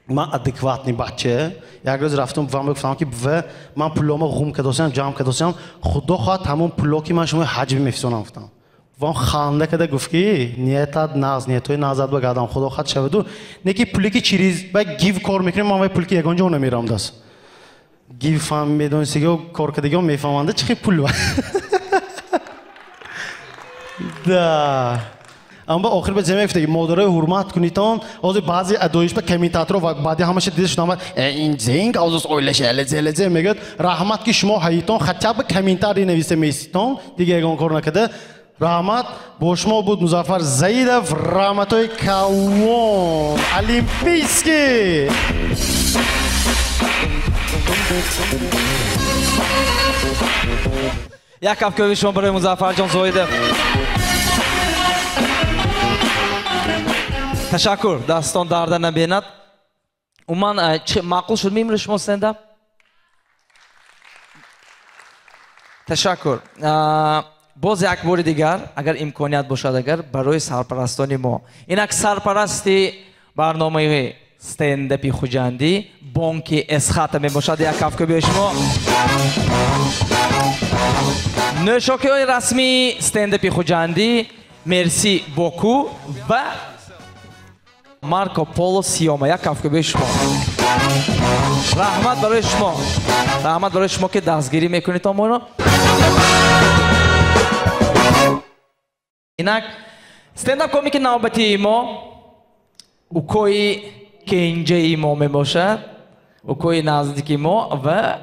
Ман адекватный бача. Як рӯз рафтам бувам гуфтам ки бува ман пулома ғум кардосиам, ҷамъ кардосиам. Худо хоҳад ҳамон пуло ки ман шумо ҳаҷ мефисонам гуфтам. Бувам ханда када гуфт ки ниятат нағз, ниятҳои нағзат ба гадам худо хоҳад шаваду. Не ки пуле ки через ба гив кор мекунем, ман вай пул ки ягон ҷо намерам даст. Гив фаҳм медонистиго кор кардагиҳо мефаҳманда чӣ хел пул. Да. Аммо охир ба ҷамъ гуфтаги модарои ҳурмат кунитон, ҳозир баъзе адоиш ба комментаторо ва баъди ҳамаша дида шудам, ин зинг озус ойлаша эле мегӯяд, раҳмат ки шумо ҳаитон, хотя бы комментарий нависта меиститон, дига ягон кор накарда. Раҳмат, бо шумо буд Музаффар Заидов, раҳматҳои калон, олимпийский. Як кафкӯби шумо барои Музаффарҷон Зоидов. Ташаккур, дастон дарда набинад. Умуман маъқул шуд меимрӯз шумо стендап? Ташаккур. Боз як бори дигар, агар имконият бошад, агар барои сарпарастони мо. Инак сарпарасти барномаи стендапи Хуҷандӣ бонки Эсхата мебошад. Як кафкӯбии шумо. Нӯшокиҳои расмии стендапи Хуҷандӣ Мерси Боку ва Марко Поло Сиёма. Як кафкӯбии шумо. Раҳмат барои шумо. Раҳмат барои шумо ки дастгирӣ мекунед моро. Инак стендап комики навбатии мо укои кенҷаи мо мебошад, укои наздики мо ва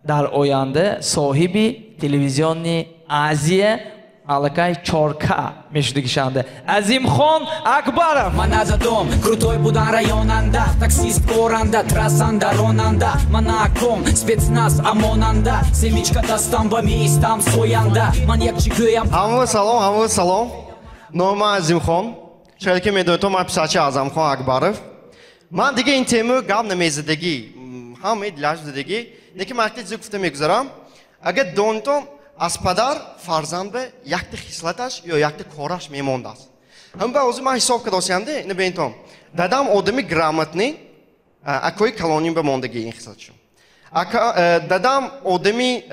дар оянда соҳиби телевизиони Азия аллакай 4К мешудагишанда. Азимхон Акбаров. Мана задом, крутой будан районанда, таксист коранда, трассанда, ронанда, мана аком, спецназ ОМОНанда, семечка дастам ба меистам соянда, ман як чигӯям. Ҳамаға салом, ҳамаға салом. Номи ман Азимхон. Чаро ки медонед, ман писарчаи Азамхон Акбаров. Ман дига ин тему гап намезадагӣ, ҳамаи дилаш задагӣ. Лекин ман якта чизе гуфта мегузарам. Агар донитон, аз падар фарзанд ба якта хислаташ ё якта кораш мемондааст. Ҳам ба ҳозир ман ҳисоб кардосиямде, ина бинтон. Дадам одами грамотный, акои калоним ба мондагӣ ин хислатшо. Дадам одами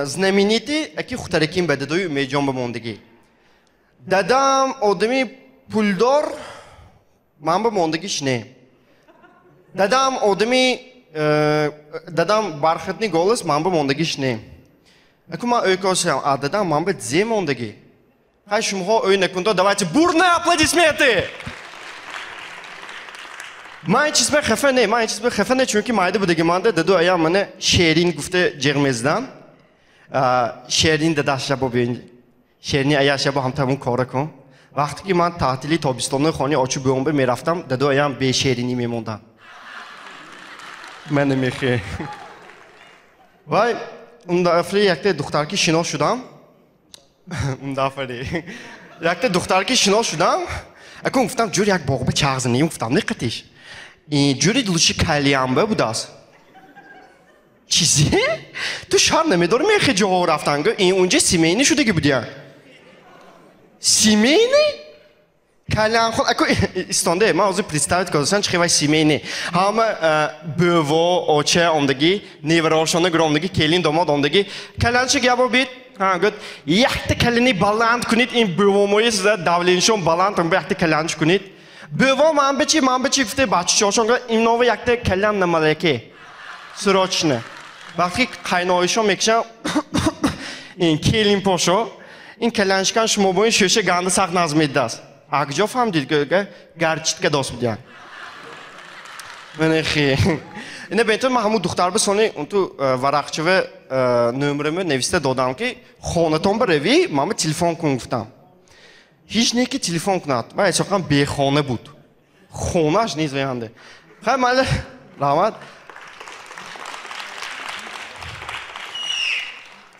знаменитый, аки хутараким ба дадои Умедҷон ба мондагӣ. Дадам одами пулдор, ман ба мондагиш не. Дадам одами дадам бархатный голос, ман ба мондагиш не. Аку ман ӯй косиям, а дадам ман ба зе мондагӣ. Хай шумоҳо ӯй накунто, давайте бурные аплодисменты! Ман ин чиз ба хафа не, ман ин чиз ба хафа не, чунки майда будаги манда даду аям мана шерин гуфта ҷеғ мездан. Шерин дадаша бо бин. Шерини аяша бо ҳамтамон кора кун. Вақте ки ман таътили тобистонаи хонаи очу бӯёнба мерафтам, даду аям бешеринӣ мемондам. Ман намехе. Вай, он дафъа якта духтарки шинос шудам. Он дафъа якта духтарки шинос шудам. Акун гуфтам, ҷур як боғба чағ занем, гуфтам, не қатиш. Ҷури лучи калиямба будааст. Чизе? Ту шарм намедорӣ мехе ҷоҳо рафтан? Ин унҷа семейный шудаги будия. Семейный? Калиянхон, аку истонде, ман ҳозир представить кардам, чи хел семейный. Ҳама бӯво, оча омдагӣ, неварошона гиромдагӣ, келин домод омдагӣ. Калянчик ябо бит. Ҳа, гуфт, якта калини баланд кунед, ин бӯвомои давленишон баланд, якта калянч кунед. Бӯво ман бичи, гуфте бачачошон гуфт, имнова якта калян намалеке. Срочно. Вақте ки қайноишон мекушанд, ин келин пошо, ин калянчикан шумо бо ин шӯша ганда сахт назм медидааст. А куҷо фаҳмидид? Гарчитка дост будиян. Манехи. Ина бентон ман ҳамун духтар бисони унту варақчава нӯмрама нависта додам, ки хонатон баравӣ, ман телефон кун гуфтам. Ҳеҷ не ки телефон кунад. Ва эҳсоқан бехона буд. Хонаш низ ваянде. Хай майли, раҳмат.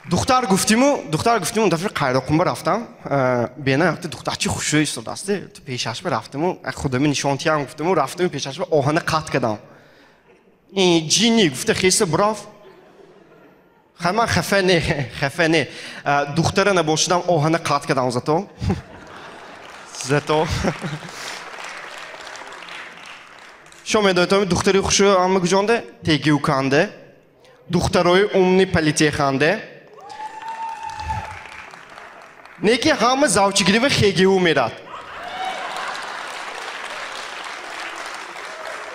Духтар гуфтиму, дафъа Қайроқумба рафтам. Бена якта духтарчи хушрӯй истодааст. Пешашба рафтиму, худами нишонтиям гуфтиму, рафтиму пешашба оҳана қатъ кардам. Ҷинни гуфта хеса бурав. Хай ман хафа не. Духтара набошидам, оҳана қатъ кардам зато. Зато. Шо медонед, духтари хушрӯй ама куҷонде? Тегиуканде. Духтарои умни политеханде. Неки ҳама завчигирива ХГУ мерад.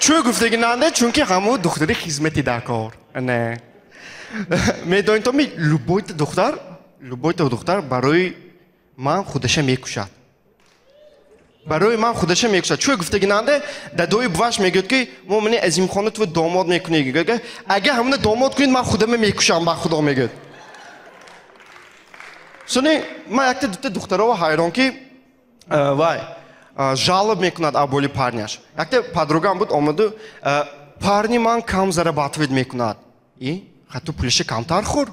Чӯ гуфтагинанда, чунки ҳамао духтари хизмати дар кор. Не. Медонед, ми любойта духтар барои ман худаша мекушад. Барои ман худаша мекушад. Чӯ гуфтагинанда, дадои буваш мегӯяд, ки мо мани Азимхона ту домод мекунӣ. Агар ҳамона домод кунед, ман худама мекушам, ба Худо мегӯяд. Сони, ман якта дута духтарова ҳайрон, ки вай жалоб мекунад аболи парняш. Якта подругам буд, омаду, парни ман кам зарабатывать мекунад. И хату пулиша камтар хӯр.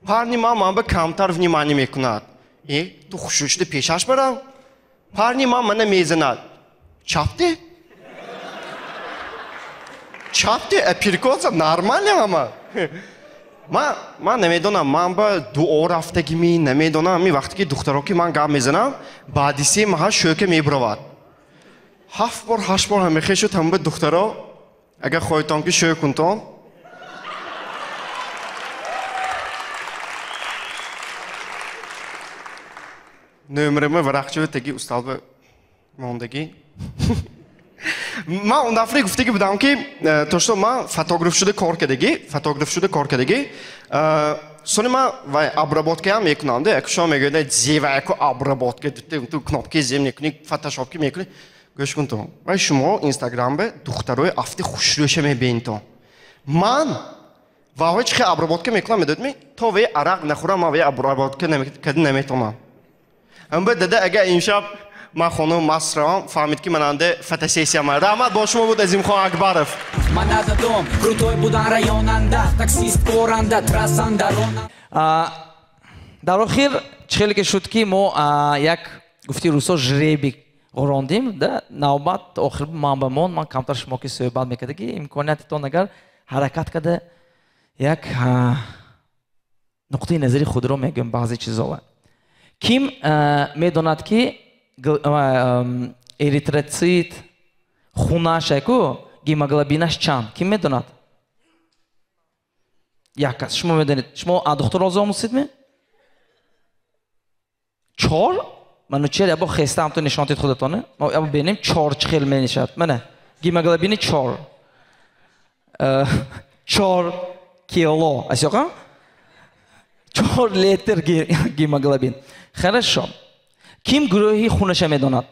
Парни ман ба камтар внимание мекунад. И ту хушрӯй шуда пешаш барам. Парни ман мана мезанад. Чапти? Чапти? Апиркоза нормально ҳама. Ман намедонам, ман ба дуо рафтагими, намедонам, ами вақте ки духтаро ки ман гап мезанам, баъди се маҳал шӯка мебуравад. 7 бор, 8 бор ҳамехе шуд ҳама духтаро, агар хоҳедтон ки шӯ кунтон. Нӯмрама варақчава таги усталба мондагӣ. Ман он дафъа гуфтагӣ будам, ки то что ман фотограф шуда кор кардагӣ, сони ман вай обработкаам мекунам, яку шумо мегӯяд, зева яку обработка, ту кнопки зем мекунӣ, фотошопки мекунӣ. Гӯш кун ту. Вай шумо Инстаграмба духтарои афти хушрӯша мебинед. Ман ваҳои чи хел обработка мекунам, медонед ми? То вай арақ нахӯрам, ман вай обработка карда наметавонам. Амба дада, агар имшаб ман хонум маст равам, фаҳмид, ки мананде фотосессия ман. Раҳмат, бо шумо буд Азимхон Акбаров. Манададом, крутой будан районанда, таксист коранда, трассанда, ронанда. Дар охир, чӣ хеле ки шуд, ки мо як гуфти русо жребий ғурондим, да, навбат охир ман ба мон, ман камтар шумо ки суҳбат мекарда, ки имкониятитон агар ҳаракат карда як нуқтаи назари худро мегӯем баъзе чизова. Ким медонад, ки эритроцит хунаш яку гемоглобинаш чанд? Ким медонад? Як кас. Шумо медонед? Шумо духтур розо омӯзед ме? 4? Ману чер ябо хеста ҳамту нишон дид худатоне. Мо ябо бинем 4 чӣ хел менишад. Мана гемоглобини 4. 4 кило. Асёқа? 4 литр гемоглобин. Хорошо. Ким гурӯҳи хунаша медонад?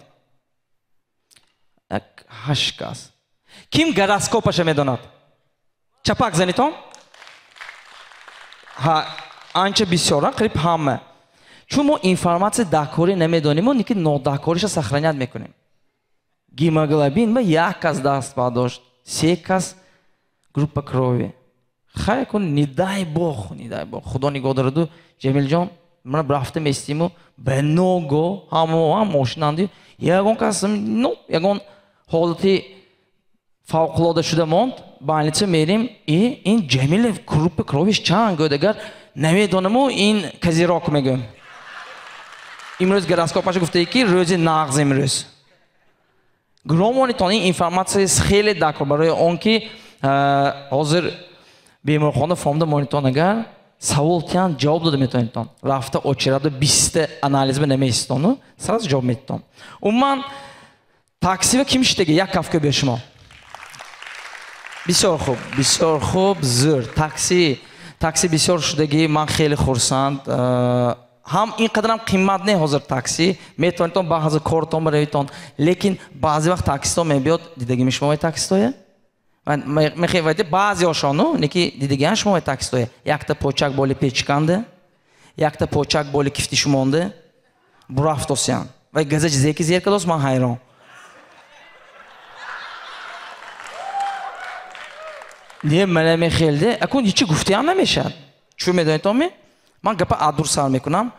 8 кас. Ким гороскопаша медонад? Чапак занитон? Ҳа, Анча бисёр, қариб ҳама. Чун мо информатсия дакорӣ намедонем, мо ники нодакориша сохранять мекунем. Гемоглобин ба як кас даст бардошт, се кас группа крови. Хай кун, не дай бог, не дай бог. Худо нигоҳ дораду, Ҷамилҷон, ман рафта местиму, ба ного, ҳамо, ҳам мошинанди, ягон кас, ну, ягон ҳолати фавқулода шуда монд, больница мерим, и ин Ҷамилев группа кровиш чанд гӯяд, агар намедонаму, ин козерог мегӯям. Имрӯз гороскопаша гуфтае ки рӯзи нағз имрӯз. Громонитон ин информатсия хеле дакор барои он ки ҳозир беморхона фомда монитон агар савол тиян ҷавоб дода метавонитон. Рафта очераду 20 анализба намеистону сразу ҷавоб метитон. Умуман таксива ким шидаги? Як кафка бе шумо. Бисёр хуб, бисёр хуб, зӯр. Такси, такси бисёр шудаги, ман хеле хурсанд. Ҳам ин қадарам қимат не ҳозир такси, метавонитон ба ҳазор кортон баравитон, лекин баъзе вақт таксисто мебиёд, дидагими шумо таксистоя? Мехоҳед баъзеҳошону, неки дидагиан шумо таксистоя. Якта почак боли печканде, якта почак боли кифти шумонде, бурафтосян. Вай газа чизе ки зер кадос, ман ҳайрон. Не, мана мехелде, акун ҳичи гуфтиам намешад. Чӯ медонед ми? Ман гапа адур сар мекунам.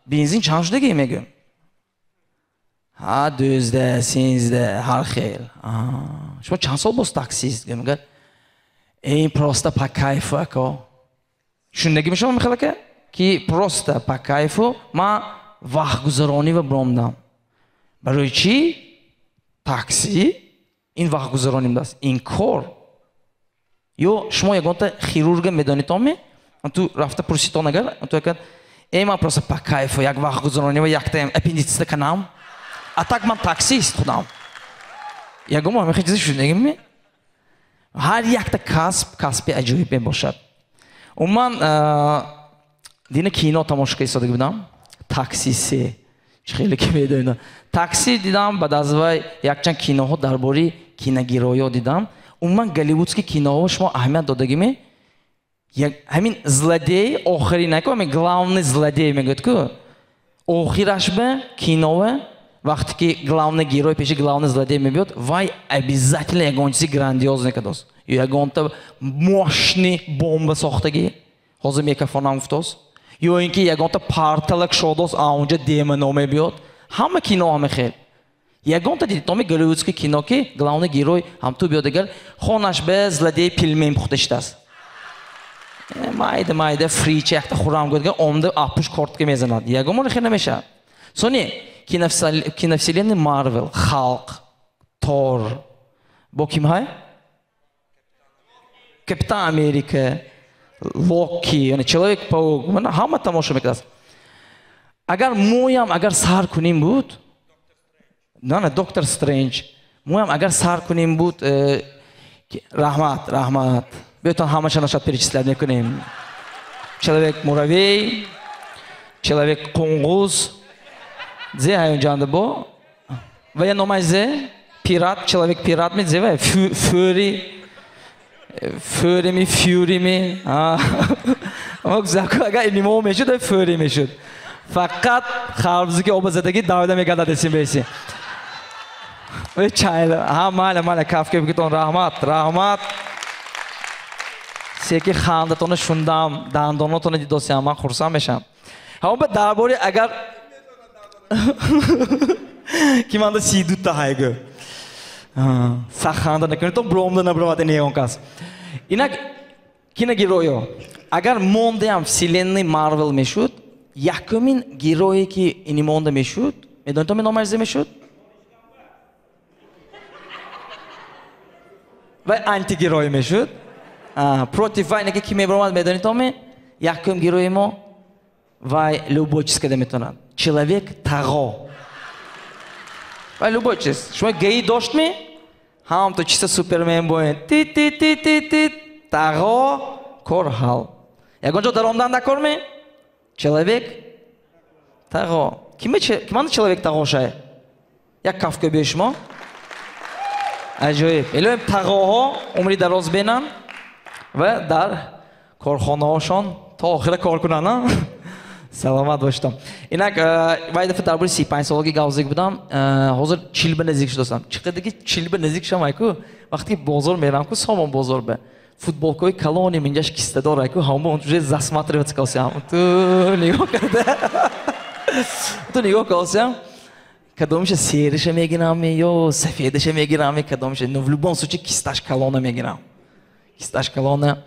Бензин чанд шудаги мегӯям? Ҳа, 12, 13, ҳар хел. Шумо чанд сол боз таксист? Мегӯяд, ин просто по кайфу ако. Шундаги мешавам мехел ака? Ки просто по кайфу ман вақтгузаронӣ ва бромдам. Барои чӣ? Такси ин вақтгузаронӣ будааст. Ин кор. Ё шумо ягонта хирурга медонед ме? Ту рафта пурситон агар, ту акад, эй ман просто по кайфу як вақтгузаронӣ ва якта аппендицита канам. А так ман таксист худам. Ягон мо ҳамин чизе шунидагим ме? Ҳар якта касб касби аҷоиб мебошад. Умуман дина кино тамошо истодаги будам. Такси се. Чӣ хеле ки медонам. Такси дидам, баъд аз вай якчанд киноҳо дар бораи киногероё дидам. Умуман голливудский киноҳо шумо аҳамият додагӣ ме? Ҳамин злодей охири наку, ҳамин главный злодей мегӯяд ку. Охираш ба кинова вақте ки главный герой пеши главный злодей мебиёд, вай обязательно ягон чизи грандиозне кадост. Ё ягонта мощный бомба сохтагӣ. Ҳозир микрофонам гуфтост. Ё ин ки ягонта порталак шодост, а онҷа демоно мебиёд. Ҳама кино ҳама хел. Ягонта дидед, томи голливудский кино ки главный герой ҳам ту биёд агар хонаш ба злодей пельмень пухта шудааст. Майда майда фрича якта хӯрам гӯяд, омда апуш кортка мезанад. Ягон бор хел намешавад. Сони киновселенная Марвел, Халк, Тор, бо ким ҳай? Капитан Америка, Локи, яъне Человек-паук, ҳама тамошо мекардааст. Агар моям агар сар кунем буд, на, Доктор Стрендж, моям агар сар кунем буд, раҳмат, раҳмат. Биётон ҳамаша нашад перечислять мекунем. Человек-муравей, Человек-қуңғуз, зе ҳайонҷанда бо? Ва я номаш зе? Пират, Человек-пират ми зе ва? Фюри, Фюрими, Фюрими. Агар имо мешуд, Фюри мешуд. Фақат харбузики оба задагӣ давида мегардад эсим беси. Чайла, ҳа майла, майла, кафка бигитон, раҳмат, раҳмат. Секи хандатона шундам, дандонотона дидосиам, ман хурсанд мешавам. Ҳамон ба дар бори агар ки манда 32та ҳайгӯ. Сах ханда накунед, то бромда набаровад ин ягон кас. Инак киногероё, агар мондаям вселенной Марвел мешуд, якумин герое ки ини монда мешуд, медонед то номаш зе мешуд? Вай антигерой мешуд. Против вай неки ки мебаромад, медонед то ме? Якум герои мо вай любой чиз када метавонад. Человек тағо. Вай любой чиз. Шумо гаи дошт ми? Ҳам то чиста Супермен боед. Ти ти ти ти ти тағо кор ҳал. Ягон ҷо даромадан дакор ми? Человек тағо. Киманда человек тағо шай? Як кафка биё шумо. Аҷоиб. Илоҳим тағоҳо умри дароз бинанд ва дар корхонаҳошон То охира кор кунанд, саломат бошед. Инак, вай дафъа дар бораи 35 солагӣ гап зиг будам. Ҳозир 40 ба наздик шудастам. Чӣ қадаки 40 ба наздик шудам, айку, вақте ки бозор мерам ку, Сомон бозор ба футболкаҳои калони минҷаш кистадор, айку, ҳама он уже засматриваться калсиям, ту нигоҳ карда, ту нигоҳ калсиям, кадомиша сериша мегирам ё сафедаша мегирам, кадомиша, но в любом случае кисташ калона мегирам, кисташ калона.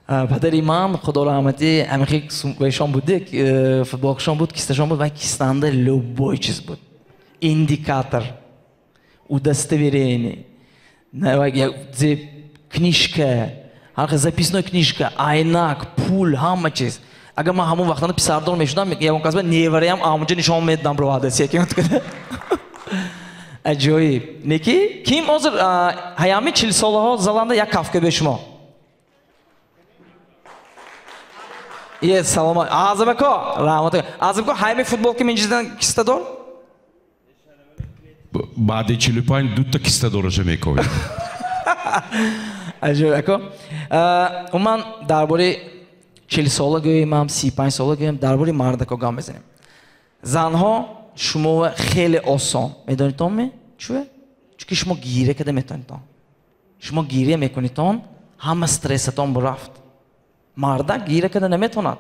Падари ман, худо раҳматӣ, ҳамихи вайшон буд, футболкашон буд, кисташон буд ва кистанда любой чиз буд: индикатор, удостоверение, книжка, ҳар хел записной книжка, айнак, пул, ҳама чиз. Агар ман ҳамон вақтанда писардор мешудам, ягон кас ба невараям амуҷа нишон медодам, бироварда секин. Аҷоиб. Неки ким ҳозир ҳаями 40 солаҳо заланда, як кафка бе шумо. Е, саломат, Азам ако, раҳмат. Азам ако, ҳайми футболки минҷидан кистадор? Баъди 45 дута кистадораша мековем. Аҷоиб, ако. Умуман, дар бораи 40 сола гӯемам, 35 сола гӯем, дар бораи мардако гап мезанем. Занҳо, шумо хеле осон медонитон ме чӯе, чунки шумо гиря карда метавонитон. Шумо гиря мекунитон, ҳама стрессатон бурафт. Мардак гиря карда наметавонад,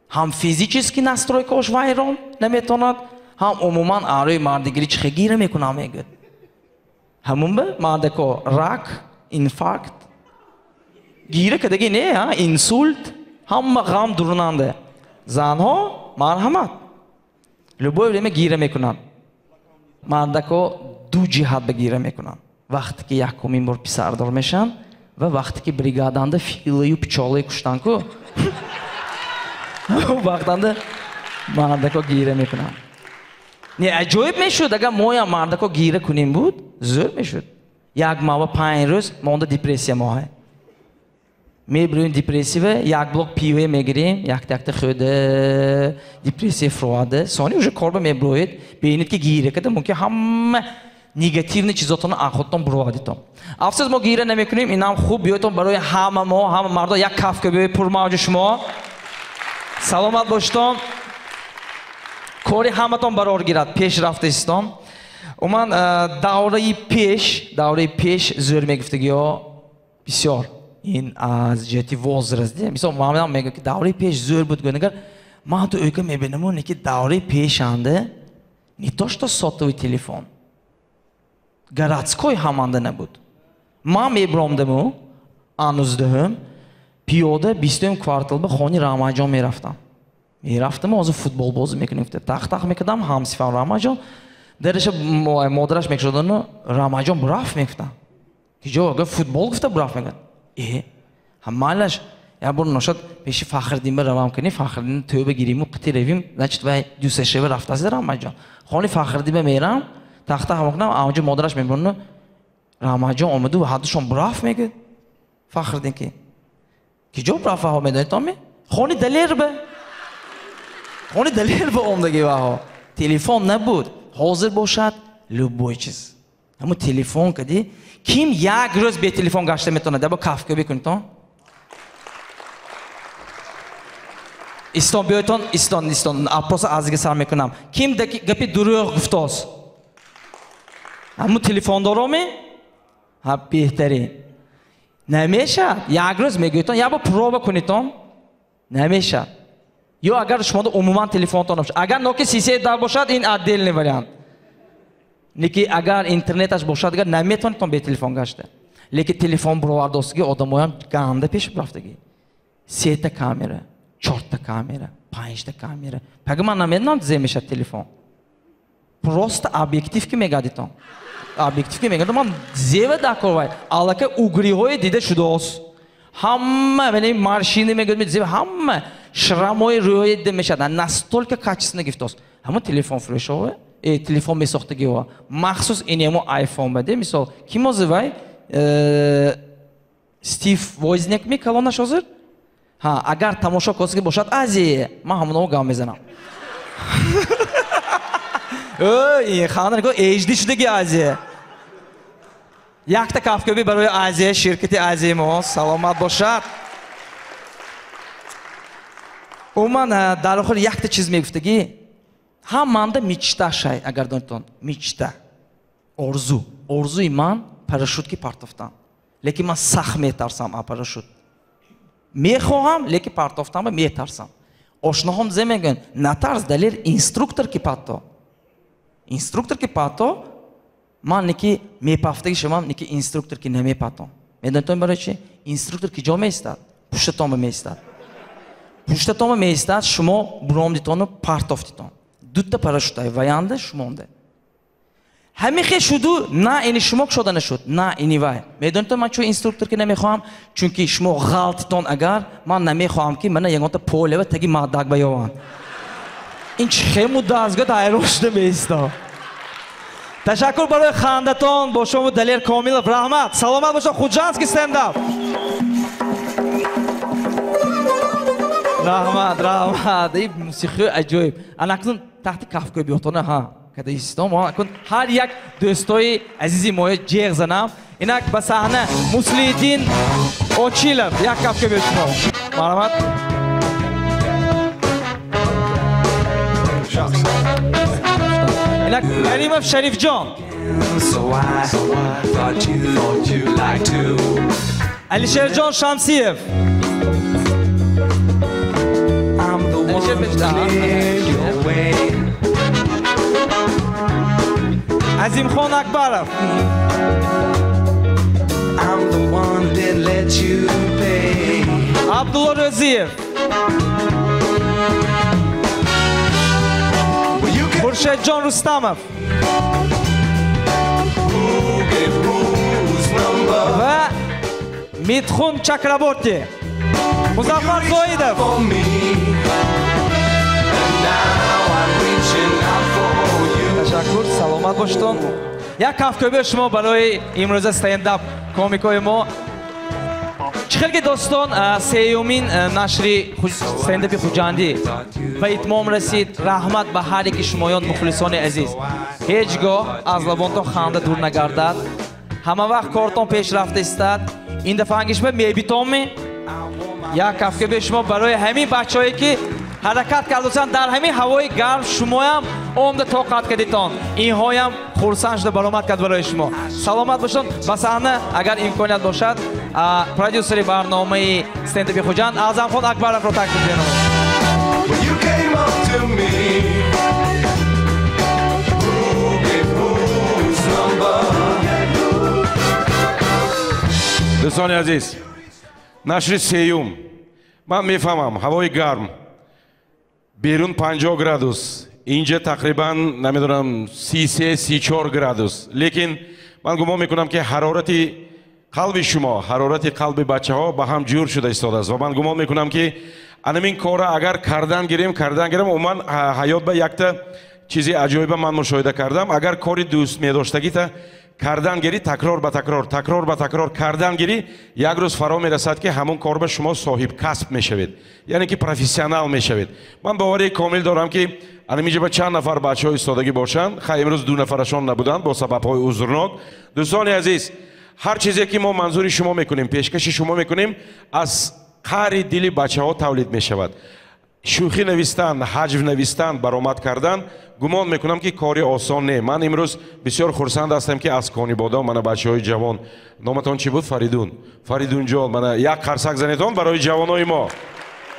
ҳам физически настройкаош вайрон, наметавонад, ҳам умуман арои мардигирӣ чихе гиря мекунам, мегӯяд. Ҳамун ба мардако рак, инфаркт, гиря кардагӣ не, инсульт, ҳама ғам дурунанда. Занҳо, марҳамат, любое время гиря мекунанд. Мардако ду ҷиҳат ба гиря мекунанд: вақте ки якумин бор писардор мешаванд ва вақте ки бригаданда филаю пчолае куштанд ку, вақтанда мардако гиря мекунанд. Не, аҷоиб мешуд, агар моям мардако гиря кунем буд, зӯр мешуд. Як моҳ, 5 рӯз монда депрессия моҳе мебурем, депрессия, як блок пиве мегирем, якта якта хӯрда, депрессия фуроварда, сони уже корба мебуроед. Бинед, ки гиря карда мумкин ҳама негативный чизотонро аз худтон буровардитон. Афсӯс, мо гиря намекунем, инам хуб. Биёйтон, барои ҳама мо, ҳама мардо, як кафка биёед пурмавҷи шумо. Саломат бошитон, кори ҳаматон барор гирад, пеш рафтаистон. Умуман, давраи пеш, давраи пеш зӯр мегуфтагиҳо бисёр, ин аз ҷиҳати возраст. Мисол, ман мегӯям, ки давраи пеш зӯр буд. Гӯнагар ман ту ӯка мебинаму, не ки давраи пешанда не то что сотовый телефон, городской ҳаманда набуд. Ман мебиромдаму ануздаҳум пиёда 20-уми квартал ба хони Раҳматҷон мерафтам. Мерафтаму ҳозир футбол бозӣ мекунем, тах тах мекардам. Ҳамсифам Раҳматҷон дараша, модараш мекушодану «Раҳматҷон бурафт», мегуфтам. Киҷо? Ага, футбол гуфта бурафт, мегӯяд. Э, ҳамалаш як бор ношад пеши Фахриддин ба равам кунӣ, Фахриддин тӯба гириму қити равим, значит, вай дусашева рафтааст Раҳматҷон. Хони Фахриддин ба мерам, тахта ҳамо кунам, анҷо модараш мебуну «Раҳматҷон омаду ва ҳаддушон бурафт», мегӯяд. Фахриддин ки киҷо бурафт ваҳо, медонед ми? Хони Далер ба, хони Далер ба омдаги ваҳо. Телефон набуд. Ҳозир бошад, любой чиз ҳамун телефон кади. Ким як рӯз бе телефон гашта метавонад? Даба кафка бикунитон. Истон, биёйтон, истон, истон, опроса азига сар мекунам. Ким гапи дурӯғ гуфтост? Ҳамун телефондороме? Ҳа, беҳтарин. Намешавад як рӯз, мегӯйтон, як бор проба кунитон, намешавад. Ё агар шумода умуман телефонтон набошад, агар ноки сисеи дар бошад, ин отдельный вариант. Леки агар интернеташ бошад, агар наметавонитон бе телефон гашта. Лекин телефон буровардостагӣ, одамоям ганда пеш рафтагӣ: сета камера, чорта камера, панҷта камера. Пага ман намедонам, зе мешавад телефон, просто объектив ки мегардитон, объектив ки мегардам, ман зева дакор вай аллакай угриҳое дида шудааст, ҳама вале морщины мегӯяд, зева ҳама шрамҳои рӯҳое дида мешавад, настолько качественно гифтост ҳамон телефон фурӯшове, телефон месохтагиҳо, махсус инемо айфон баде. Мисол, ким ҳозир вай Стив Возняк ми калонаш ҳозир? Ҳа, агар тамошо косиги бошад, Азия, ман ҳамонао гап мезанам. Ханда, HD шудаги Азия. Якта кафкӯбӣ барои Азия, ширкати Азияи мо саломат бошад. Умуман, дар охир якта чиз мегуфтагӣ, ҳаманда мечта шай, агар донитон, мечта, орзу. Орзуи ман парашют ки партофтан. Лекин ман сахт метарсам аз парашют. Мехоҳам, лекин партофтанба метарсам. Ошноҳом зе мегӯянд, натарс, Далер, инструктор ки патто. Инструктор ки патто, ман неки мепафтаги шавам, неки инструктор ки намепатом. Медонитон барои чи? Инструктор ки ҷо меистад? Пуштатонба меистад. Пуштатонба меистад, шумо буромдитону партофтитон. Дута парашютай ваянда шумонда. Ҳамихе шуду, на ини шумо кушода нашуд, на ини вай. Медонитон ман чун инструктор ки намехоҳам? Чунки шумо ғалтитон агар, ман намехоҳам ки мана ягонта полева таги мадак ба ёванд. Ин чӣ хел муддат ҳайрон шуда меистам. Ташаккур барои хандатон. Бо шумо Далер Комилов. Раҳмат. Саломат бошед. Хуҷандский стендап. Раҳмат, раҳмат. Ин мусиқии аҷоиб. Анакнун таҳти кафкӯй биётона, ҳа. Када истом. Акнун ҳар як дӯстои азизи моя ҷеғ занам. Инак ба саҳна Муслиддин Очилов. Як кафкӯй биёд шумо. Марҳамат. Инак Каримов Шарифҷон. Алишерҷон Шамсиев. Азимхон Акбаров. Абдулло Рӯзиев. Хуршедҷон Рустамов. Ва Митхун Чакраборти. Музаффар Зоидов. Ташаккур, саломат бошедон. Як кафкӯбии шумо барои имрӯза стендап комикои мо. Чӣ хел ки дӯстон, сеюмин нашри стендапи Хуҷандӣ ба итмом расид. Раҳмат ба ҳар яки шумоён, мухлисони азиз. Ҳеҷ гоҳ аз лабонтон ханда дур нагардад. Ҳама вақт кортон пеш рафта истад. Ин дафъа ангишба мебитонми? Як кафкӯбии шумо барои ҳамин бачаҳое ки ҳаракат кардусанд дар ҳамин ҳавои гарм, шумоям омда тоқат кардитон. Инҳоям хурсанд шуда баромад кард барои шумо. Саломат бошед. Ба саҳна агар имконият бошад, продюсери барномаи стендапи Хуҷанд Аъзамхон Акбаровро таклиф менамоям. Дӯстони азиз, нашри сеюм. Ман мефаҳмам, ҳавои гарм, берун 50 градус, инҷа тақрибан намедонам 33-34 градус. Лекин ман гумон мекунам ки ҳарорати қалби шумо, ҳарорати қалби бачаҳо ба ҳам ҷур шуда истодааст ва ман гумон мекунам ки анамин кора агар кардан гирем, умуман ҳаёт ба якта чизи аҷоиба ман мушоҳида кардам. Агар кори дӯст медоштагита кардан гирӣ, такрор ба такрор, такрор ба такрор кардан гирӣ, як рӯз фаро мерасад ки ҳамон кор ба шумо соҳиб касб мешавед, яъне ки профессионал мешавед. Ман боварии комил дорам ки анаминҷа ба чанд нафар бачаҳо истодагӣ бошанд. Хай, имрӯз ду нафарашон набуданд бо сабабҳои узрнок. Дӯстони азиз, ҳар чизе ки мо манзури шумо мекунем, пешкаши шумо мекунем, аз қаъри дили бачаҳо тавлид мешавад. Шӯхӣ навистан, ҳаҷв навистан, баромад кардан, гумон мекунам ки кори осон не. Ман имрӯз бисёр хурсанд ҳастам ки аз Конибодом мана бачаҳои ҷавон, номатон чӣ буд? Фаридун. Фаридунҷон, мана як қарсак занедон барои ҷавонои мо.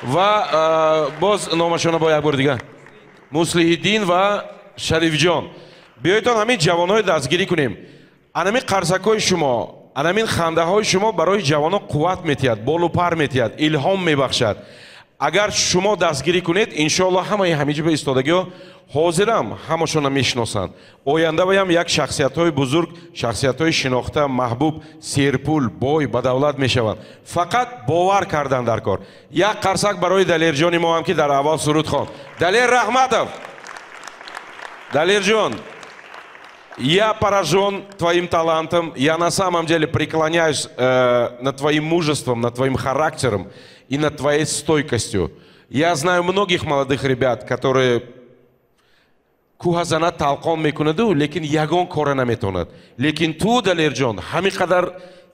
Ва боз номашона бо як бор дигар, Муслиҳиддин ва Шарифҷон. Биёедтон ҳамин ҷавонҳои дастгирӣ кунем. Анамин қарсакҳои шумо, анамин хандаҳои шумо барои ҷавонон қувват метиҳад, болу пар метиҳад, илҳом мебахшад. Агар шумо дастгирӣ кунед, иншоаллоҳ ҳамаи ҳамиҷо ба истодагиҳо ҳозирам ҳамашонро мешиносанд. Ояндаваям як шахсиятҳои бузург, шахсиятҳои шинохта, маҳбуб, серпул, бой, ба давлат мешаванд. Фақат бовар кардан дар кор. Як қарсак барои Далерҷони мо ҳам ки дар аввал суруд хонд. Далер Раҳматов. Далерҷон, я поражен твоим талантом. Я на самом деле преклоняюсь над твоим мужеством, над твоим характером и над твоей стойкостью. Я знаю многих молодых ребят, которые кӯҳазана талқон мекунаду, лекин ягон кора наметавонад. Лекин ту, Далерҷон, ҳамин қадар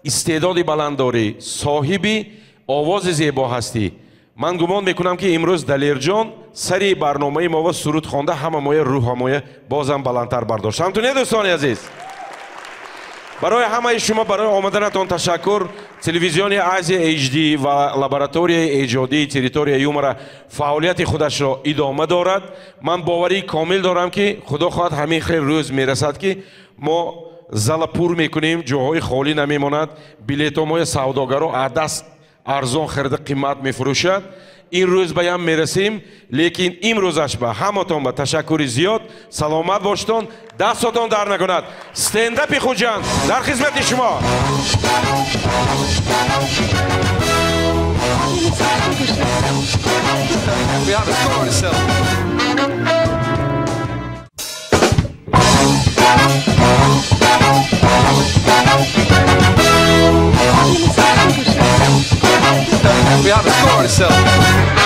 истеъдоди баланд дорӣ, соҳиби овози зебо ҳастӣ. Ман гумон мекунам, ки имрӯз Далерҷон сари барномаи мо ва суруд хонда ҳама моя рӯҳамоя бозам баландтар бардошт. Ҳамту не, дӯстони азиз? Барои ҳамаи шумо барои омаданатон ташаккур. Телевизиони Азия HD ва лабораторияи эҷодии «Территория юмора» фаъолияти худашро идома дорад. Ман боварии комил дорам, ки худо хоҳад, ҳамин хел рӯз мерасад, ки мо зала пур мекунем, ҷоҳои холӣ намемонад, билетҳо савдогаро аз даст арзон харида қимат мефурӯшад. Ин рӯз ба ям мерасем, лекин имрӯзаш ба ҳаматон ба ташаккури зиёд. Саломат бошедон, дастотон дар накунад. Стендапи Хуҷанд дар хизмати шумо. We have a score to settle. We have a score to settle.